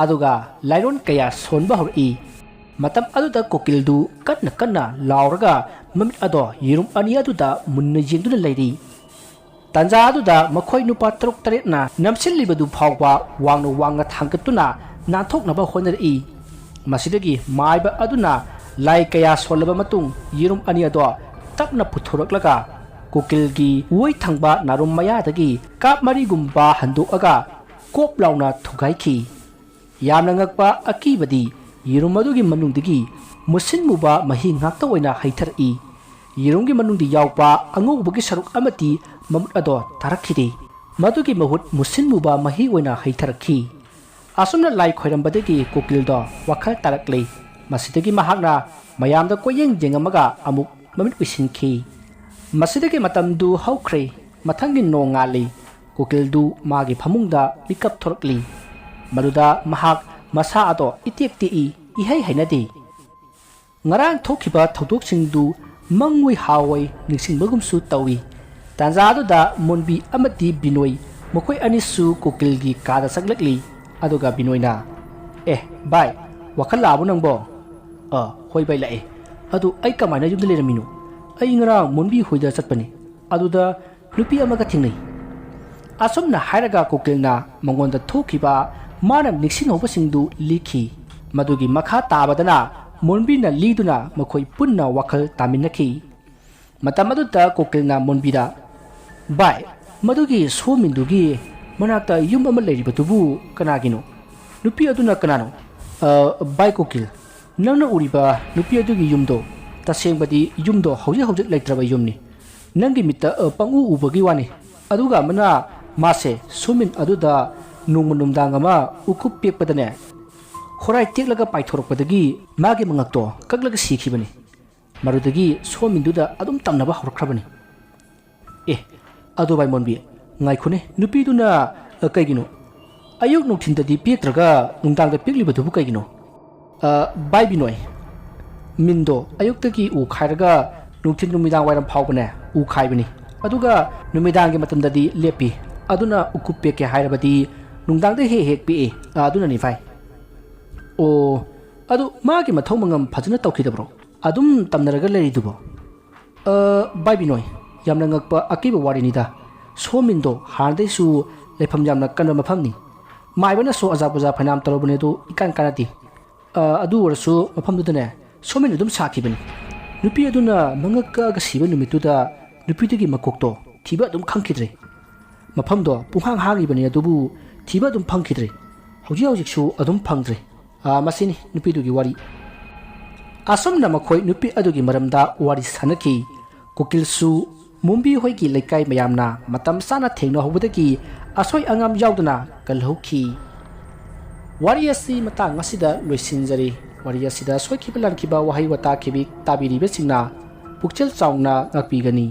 ꯑꯗꯨꯒ ꯂꯥꯏꯔꯣꯟ ꯀꯌꯥ ꯁꯣꯟꯕ ꯍꯧꯔꯛꯏ꯫ ꯃꯇꯝ ꯑꯗꯨꯗ ꯀꯨꯀꯤꯜꯗꯨ ꯀꯟꯅ ꯀꯟꯅ ꯂꯥꯎꯔꯒ ꯃꯃꯤꯠ ꯑꯗꯣ ꯌꯦꯔꯨꯝ ꯑꯅꯤ ꯑꯗꯨꯗ ꯃꯨꯟꯅ ꯌꯦꯡꯗꯨꯅ ꯂꯩꯔꯤ꯫ ꯇꯥꯟꯖꯥ ꯑꯗꯨꯗ ꯃꯈꯣꯏ ꯅꯨꯄꯥ ꯇꯔꯨꯛ ꯇꯔꯦꯠꯅ ꯅꯝꯁꯤꯜꯂꯤꯕꯗꯨ ꯐꯥꯎꯕ ꯋꯥꯡꯅ ꯋꯥꯡꯅ ꯊꯥꯡꯒꯠꯇꯨꯅ ꯅꯥꯟꯊꯣꯛꯅꯕ ꯍꯣꯠꯅꯔꯛꯏ꯫ ꯃꯁꯤꯗꯒꯤ ꯃꯥꯏꯕ ꯑꯗꯨꯅ ꯂꯥꯏ ꯀꯌꯥ ꯁꯣꯜꯂꯕ ꯃꯇꯨꯡ ꯌꯦꯔꯨꯝ ꯑꯅꯤ ꯑꯗꯣ ꯇꯞꯅ ꯄꯨꯊꯣꯔꯛꯂꯒ ꯀꯨꯀꯤꯜꯒꯤ ꯑꯣꯏ ꯊꯪꯕ ꯅꯥꯔꯨꯝ ꯃꯌꯥꯗꯒꯤ ꯀꯥꯞ ꯃꯔꯤꯒꯨꯝꯕ ꯍꯟꯗꯣꯛꯑꯒ ꯀꯣꯞ ꯂꯥꯎꯅ ꯊꯨꯒꯥꯏꯈꯤ꯫ ꯌꯥꯝꯅ ꯉꯛꯄ ꯑꯀꯤꯕꯗꯤ ꯌꯦꯔꯨꯝ ꯑꯗꯨꯒꯤ ꯃꯅꯨꯡꯗꯒꯤ ꯃꯨꯁꯤꯟ ꯃꯨꯕ ꯃꯍꯤ ꯉꯥꯛꯇ ꯑꯣꯏꯅ ꯍꯩꯊꯔꯛꯏ꯫ ꯌꯦꯔꯨꯝꯒꯤ ꯃꯅꯨꯡꯗ ꯌꯥꯎꯕ ꯑꯉꯧꯕꯒꯤ ꯁꯔꯨꯛ ꯑꯃꯗꯤ ꯃꯃꯨꯠ ꯑꯗꯣ ꯇꯥꯔꯛꯈꯤꯗꯦ꯫ ꯃꯗꯨꯒꯤ ꯃꯍꯨꯠ ꯃꯨꯁꯤꯟ ꯃꯨꯕ ꯃꯍꯤ ꯑꯣꯏꯅ ꯍꯩꯊꯔꯛꯈꯤ꯫ ꯑꯁꯨꯝꯅ ꯂꯥꯏ ꯈꯣꯏꯔꯝꯕꯗꯒꯤ ꯀꯨꯀꯤꯜꯗꯣ ꯋꯥꯈꯜ ꯇꯥꯔꯛꯂꯦ꯫ ꯃꯁꯤꯗꯒꯤ ꯃꯍꯥꯛꯅ ꯃꯌꯥꯝꯗ ꯀꯣꯏꯌꯦꯡ ꯌꯦꯡꯉꯝꯃꯒ ꯑꯃꯨꯛ ꯃꯃꯤꯠ ꯎꯏꯁꯤꯟꯈꯤ꯫ ꯃꯁꯤꯗꯒꯤ ꯃꯇꯝꯗꯨ ꯍꯧꯈ꯭ꯔꯦ꯫ ꯃꯊꯪꯒꯤ ꯅꯣꯡꯉꯥꯜꯂꯤ꯫ ꯀꯨꯀꯤꯜꯗꯨ ꯃꯥꯒꯤ ꯐꯃꯨꯡꯗ ꯃꯤꯀꯞ ꯊꯣꯔꯛꯂꯤ꯫ ꯃꯗꯨꯗ ꯃꯍꯥꯛ ꯃꯁꯥ ꯑꯗꯣ ꯏꯇꯦꯛ ꯇꯦꯛꯏ, ꯏꯍꯩ ꯍꯩꯅꯗꯦ꯫ ꯉꯔꯥꯡ ꯊꯣꯛꯈꯤꯕ ꯊꯧꯗꯣꯛꯁꯤꯡꯗꯨ ꯃꯪꯑꯣꯏ ꯍꯥꯑꯣꯏ ꯅꯤꯡꯁꯤꯡꯕꯒꯨꯝꯁꯨ ꯇꯧꯏ꯫ ꯇꯥꯟꯖꯥ ꯑꯗꯨꯗ ꯃꯣꯟꯕꯤ ꯑꯃꯗꯤ ꯕꯤꯅꯣꯏ, ꯃꯈꯣꯏ ꯑꯅꯤꯁꯨ ꯀꯨꯀꯤꯜꯒꯤ ꯀꯥꯗ ꯆꯪꯂꯛꯂꯤ꯫ ꯑꯗꯨꯒ ꯕꯤꯅꯣꯏꯅ, "ꯑꯦ, ꯚꯥꯏ, ꯋꯥꯈꯜ ꯂꯥꯛꯑꯕꯣ ꯅꯪꯕꯣ?" "ꯑ, ꯍꯣꯏ ꯚꯥꯏ, ꯂꯥꯛꯑꯦ꯫ ꯑꯗꯨ ꯑꯩ ꯀꯃꯥꯏꯅ ꯌꯨꯝꯗ ꯂꯩꯔꯝꯃꯤꯅꯣ? ꯑꯩ ꯉꯔꯥꯡ ꯃꯣꯟꯕꯤ ꯍꯣꯏꯗ ꯆꯠꯄꯅꯤ꯫ ꯑꯗꯨꯗ ꯅꯨꯄꯤ ꯑꯃꯒ ꯊꯦꯡꯅꯩ꯫" ꯑꯁꯨꯝꯅ ꯍꯥꯏꯔꯒ ꯀꯨꯀꯤꯜꯅ ꯃꯉꯣꯟꯗ ꯊꯣꯛꯈꯤꯕ ꯃꯥꯅ ꯅꯤꯡꯁꯤꯡꯍꯧꯕꯁꯤꯡꯗꯨ ꯂꯤꯈꯤ꯫ ꯃꯗꯨꯒꯤ ꯃꯈꯥ ꯇꯥꯕꯗꯅ ꯃꯣꯟꯕꯤꯅ ꯂꯤꯗꯨꯅ ꯃꯈꯣꯏ ꯄꯨꯟꯅ ꯋꯥꯈꯜ ꯇꯥꯃꯤꯟꯅꯈꯤ꯫ ꯃꯇꯝ ꯑꯗꯨꯗ ꯀꯨꯀꯤꯜꯅ ꯃꯣꯟꯕꯤꯗ, "ꯚꯥꯏ, ꯃꯗꯨꯒꯤ ꯁꯣꯃꯤꯟꯗꯨꯒꯤ ꯃꯅꯥꯛꯇ ꯌꯨꯝ ꯑꯃ ꯂꯩꯔꯤꯕꯗꯨꯕꯨ ꯀꯅꯥꯒꯤꯅꯣ? ꯅꯨꯄꯤ ꯑꯗꯨꯅ ꯀꯅꯥꯅꯣ?" "ꯑ, ꯚꯥꯏ ꯀꯨꯀꯤꯜ, ꯅꯪꯅ ꯎꯔꯤꯕ ꯅꯨꯄꯤ ꯑꯗꯨꯒꯤ ꯌꯨꯝꯗꯣ ꯇꯁꯦꯡꯕꯗꯤ ꯌꯨꯝꯗꯣ ꯍꯧꯖꯤꯛ ꯍꯧꯖꯤꯛ ꯂꯩꯇ꯭ꯔꯕ ꯌꯨꯝꯅꯤ꯫ ꯅꯪꯒꯤ ꯃꯤꯠꯇ, ꯑ, ꯄꯪꯎ ꯎꯕꯒꯤ ꯋꯥꯅꯤ꯫ ꯑꯗꯨꯒ ꯑꯃꯅ ꯃꯥꯁꯦ ꯁꯣꯃꯤꯟ ꯑꯗꯨꯗ ꯅꯣꯡꯃ ꯅꯨꯡꯗꯥꯡ ꯑꯃ ꯎꯀꯨꯞ ꯄꯦꯛꯄꯗꯅꯦ, ꯍꯣꯔꯥꯏ ꯇꯦꯛꯂꯒ ꯄꯥꯏꯊꯣꯔꯛꯄꯗꯒꯤ ꯃꯥꯒꯤ ꯃꯉꯛꯇꯣ ꯀꯛꯂꯒ ꯁꯤꯈꯤꯕꯅꯤ꯫ ꯃꯗꯨꯗꯒꯤ ꯁꯣꯃꯤꯟꯗꯨꯗ ꯑꯗꯨꯝ ꯇꯝꯅꯕ ꯍꯧꯔꯛꯈ꯭ꯔꯕꯅꯤ꯫" "ꯑꯦ, ꯑꯗꯣ ꯚꯥꯏ ꯃꯣꯟꯕꯤ, ꯉꯥꯏꯈꯣꯅꯦ, ꯅꯨꯄꯤꯗꯨꯅ, ꯑ, ꯀꯩꯒꯤꯅꯣ ꯑꯌꯨꯛ ꯅꯨꯡꯊꯤꯟꯗꯗꯤ ꯄꯦꯛꯇ꯭ꯔꯒ ꯅꯨꯡꯗꯥꯡꯗ ꯄꯦꯛꯂꯤꯕꯗꯨꯕꯨ ꯀꯩꯒꯤꯅꯣ?" "ꯑ, ꯚꯥꯏ ꯕꯤꯅꯣꯏ, ꯃꯤꯟꯗꯣ ꯑꯌꯨꯛꯇꯒꯤ ꯎ ꯈꯥꯏꯔꯒ ꯅꯨꯡꯊꯤꯟ ꯅꯨꯃꯤꯗꯥꯡ ꯋꯥꯏꯔꯝ ꯐꯥꯎꯕꯅꯦ ꯎ ꯈꯥꯏꯕꯅꯤ꯫ ꯑꯗꯨꯒ ꯅꯨꯃꯤꯗꯥꯡꯒꯤ ꯃꯇꯝꯗꯗꯤ ꯂꯦꯞꯄꯤ꯫ ꯑꯗꯨꯅ ꯎꯀꯨꯞ ꯄꯦꯛꯀꯦ ꯍꯥꯏꯔꯕꯗꯤ ꯅꯨꯡꯗꯥꯡꯗ ꯍꯦꯛ ꯍꯦꯛ ꯄꯦꯛꯏ꯫ ꯑ, ꯑꯗꯨꯅꯅꯤ ꯚꯥꯏ꯫" "ꯑꯣ, ꯑꯗꯨ ꯃꯥꯒꯤ ꯃꯊꯧ ꯃꯉꯝ ꯐꯖꯅ ꯇꯧꯈꯤꯗꯕ꯭ꯔꯣ? ꯑꯗꯨꯝ ꯇꯝꯅꯔꯒ ꯂꯩꯔꯤꯗꯨꯕꯣ?" "ꯑ, ꯚꯥꯏ ꯕꯤꯅꯣꯏ, ꯌꯥꯝꯅ ꯉꯛꯄ ꯑꯀꯤꯕ ꯋꯥꯔꯤꯅꯤꯗ꯫ ꯁꯣꯃꯤꯟꯗꯣ ꯍꯥꯟꯅꯗꯩꯁꯨ ꯂꯩꯐꯝ ꯌꯥꯝꯅ ꯀꯟꯕ ꯃꯐꯝꯅꯤ꯫ ꯃꯥꯏꯕꯅꯁꯨ ꯑꯖꯥ ꯄꯨꯖꯥ ꯐꯅꯌꯥꯝ ꯇꯧꯔꯕꯅꯤ, ꯑꯗꯨ ꯏꯀꯥꯟ ꯀꯥꯟꯅꯗꯦ꯫ ꯑ, ꯑꯗꯨ ꯑꯣꯏꯔꯁꯨ ꯃꯐꯝꯗꯨꯗꯅꯦ ꯁꯣꯃꯤꯟ ꯑꯗꯨꯝ ꯁꯥꯈꯤꯕꯅꯤ꯫ ꯅꯨꯄꯤ ꯑꯗꯨꯅ ꯃꯉꯛ ꯀꯛꯑꯒ ꯁꯤꯕ ꯅꯨꯃꯤꯠꯇꯨꯗ ꯅꯨꯄꯤꯗꯨꯒꯤ ꯃꯀꯣꯛꯇꯣ ꯊꯤꯕ ꯑꯗꯨꯝ ꯈꯪꯈꯤꯗ꯭ꯔꯦ꯫ ꯃꯐꯝꯗꯣ ꯄꯨꯡꯍꯥꯡ ꯍꯥꯡꯉꯤꯕꯅꯤ, ꯑꯗꯨꯕꯨ ꯊꯤꯕ ꯑꯗꯨꯝ ꯐꯪꯈꯤꯗ꯭ꯔꯦ꯫ ꯍꯧꯖꯤꯛ ꯍꯧꯖꯤꯛꯁꯨ ꯑꯗꯨꯝ ꯐꯪꯗ꯭ꯔꯤ꯫ ꯑꯥ, ꯃꯁꯤꯅꯤ ꯅꯨꯄꯤꯗꯨꯒꯤ ꯋꯥꯔꯤ꯫ ꯑꯁꯨꯝꯅ ꯃꯈꯣꯏ ꯅꯨꯄꯤ ꯑꯗꯨꯒꯤ ꯃꯔꯝꯗ ꯋꯥꯔꯤ ꯁꯥꯟꯅꯈꯤ꯫ ꯀꯨꯀꯤꯜꯁꯨ ꯃꯨꯝꯕꯤ ꯍꯣꯏꯒꯤ ꯂꯩꯀꯥꯏ ꯃꯌꯥꯝꯅ ꯃꯇꯝ ꯆꯥꯅ ꯊꯦꯡꯅꯍꯧꯕꯗꯒꯤ ꯑꯁꯣꯏ ꯑꯉꯥꯝ ꯌꯥꯎꯗꯅ ꯀꯜꯍꯧꯈꯤ꯫ ꯋꯥꯔꯤ ꯑꯁꯤ ꯃꯇꯥꯡ ꯑꯁꯤꯗ ꯂꯣꯏꯁꯤꯟꯖꯔꯤ꯫ ꯋꯥꯔꯤ ꯑꯁꯤꯗ ꯁꯣꯏꯈꯤꯕ ꯂꯥꯟꯈꯤꯕ ꯋꯥꯍꯩ ꯋꯥꯇꯥ ꯈꯤꯕꯤꯛ ꯇꯥꯕꯤꯔꯤꯕꯁꯤꯡꯅ ꯄꯨꯛꯆꯦꯜ ꯆꯥꯎꯅ ꯉꯥꯛꯄꯤꯒꯅꯤ꯫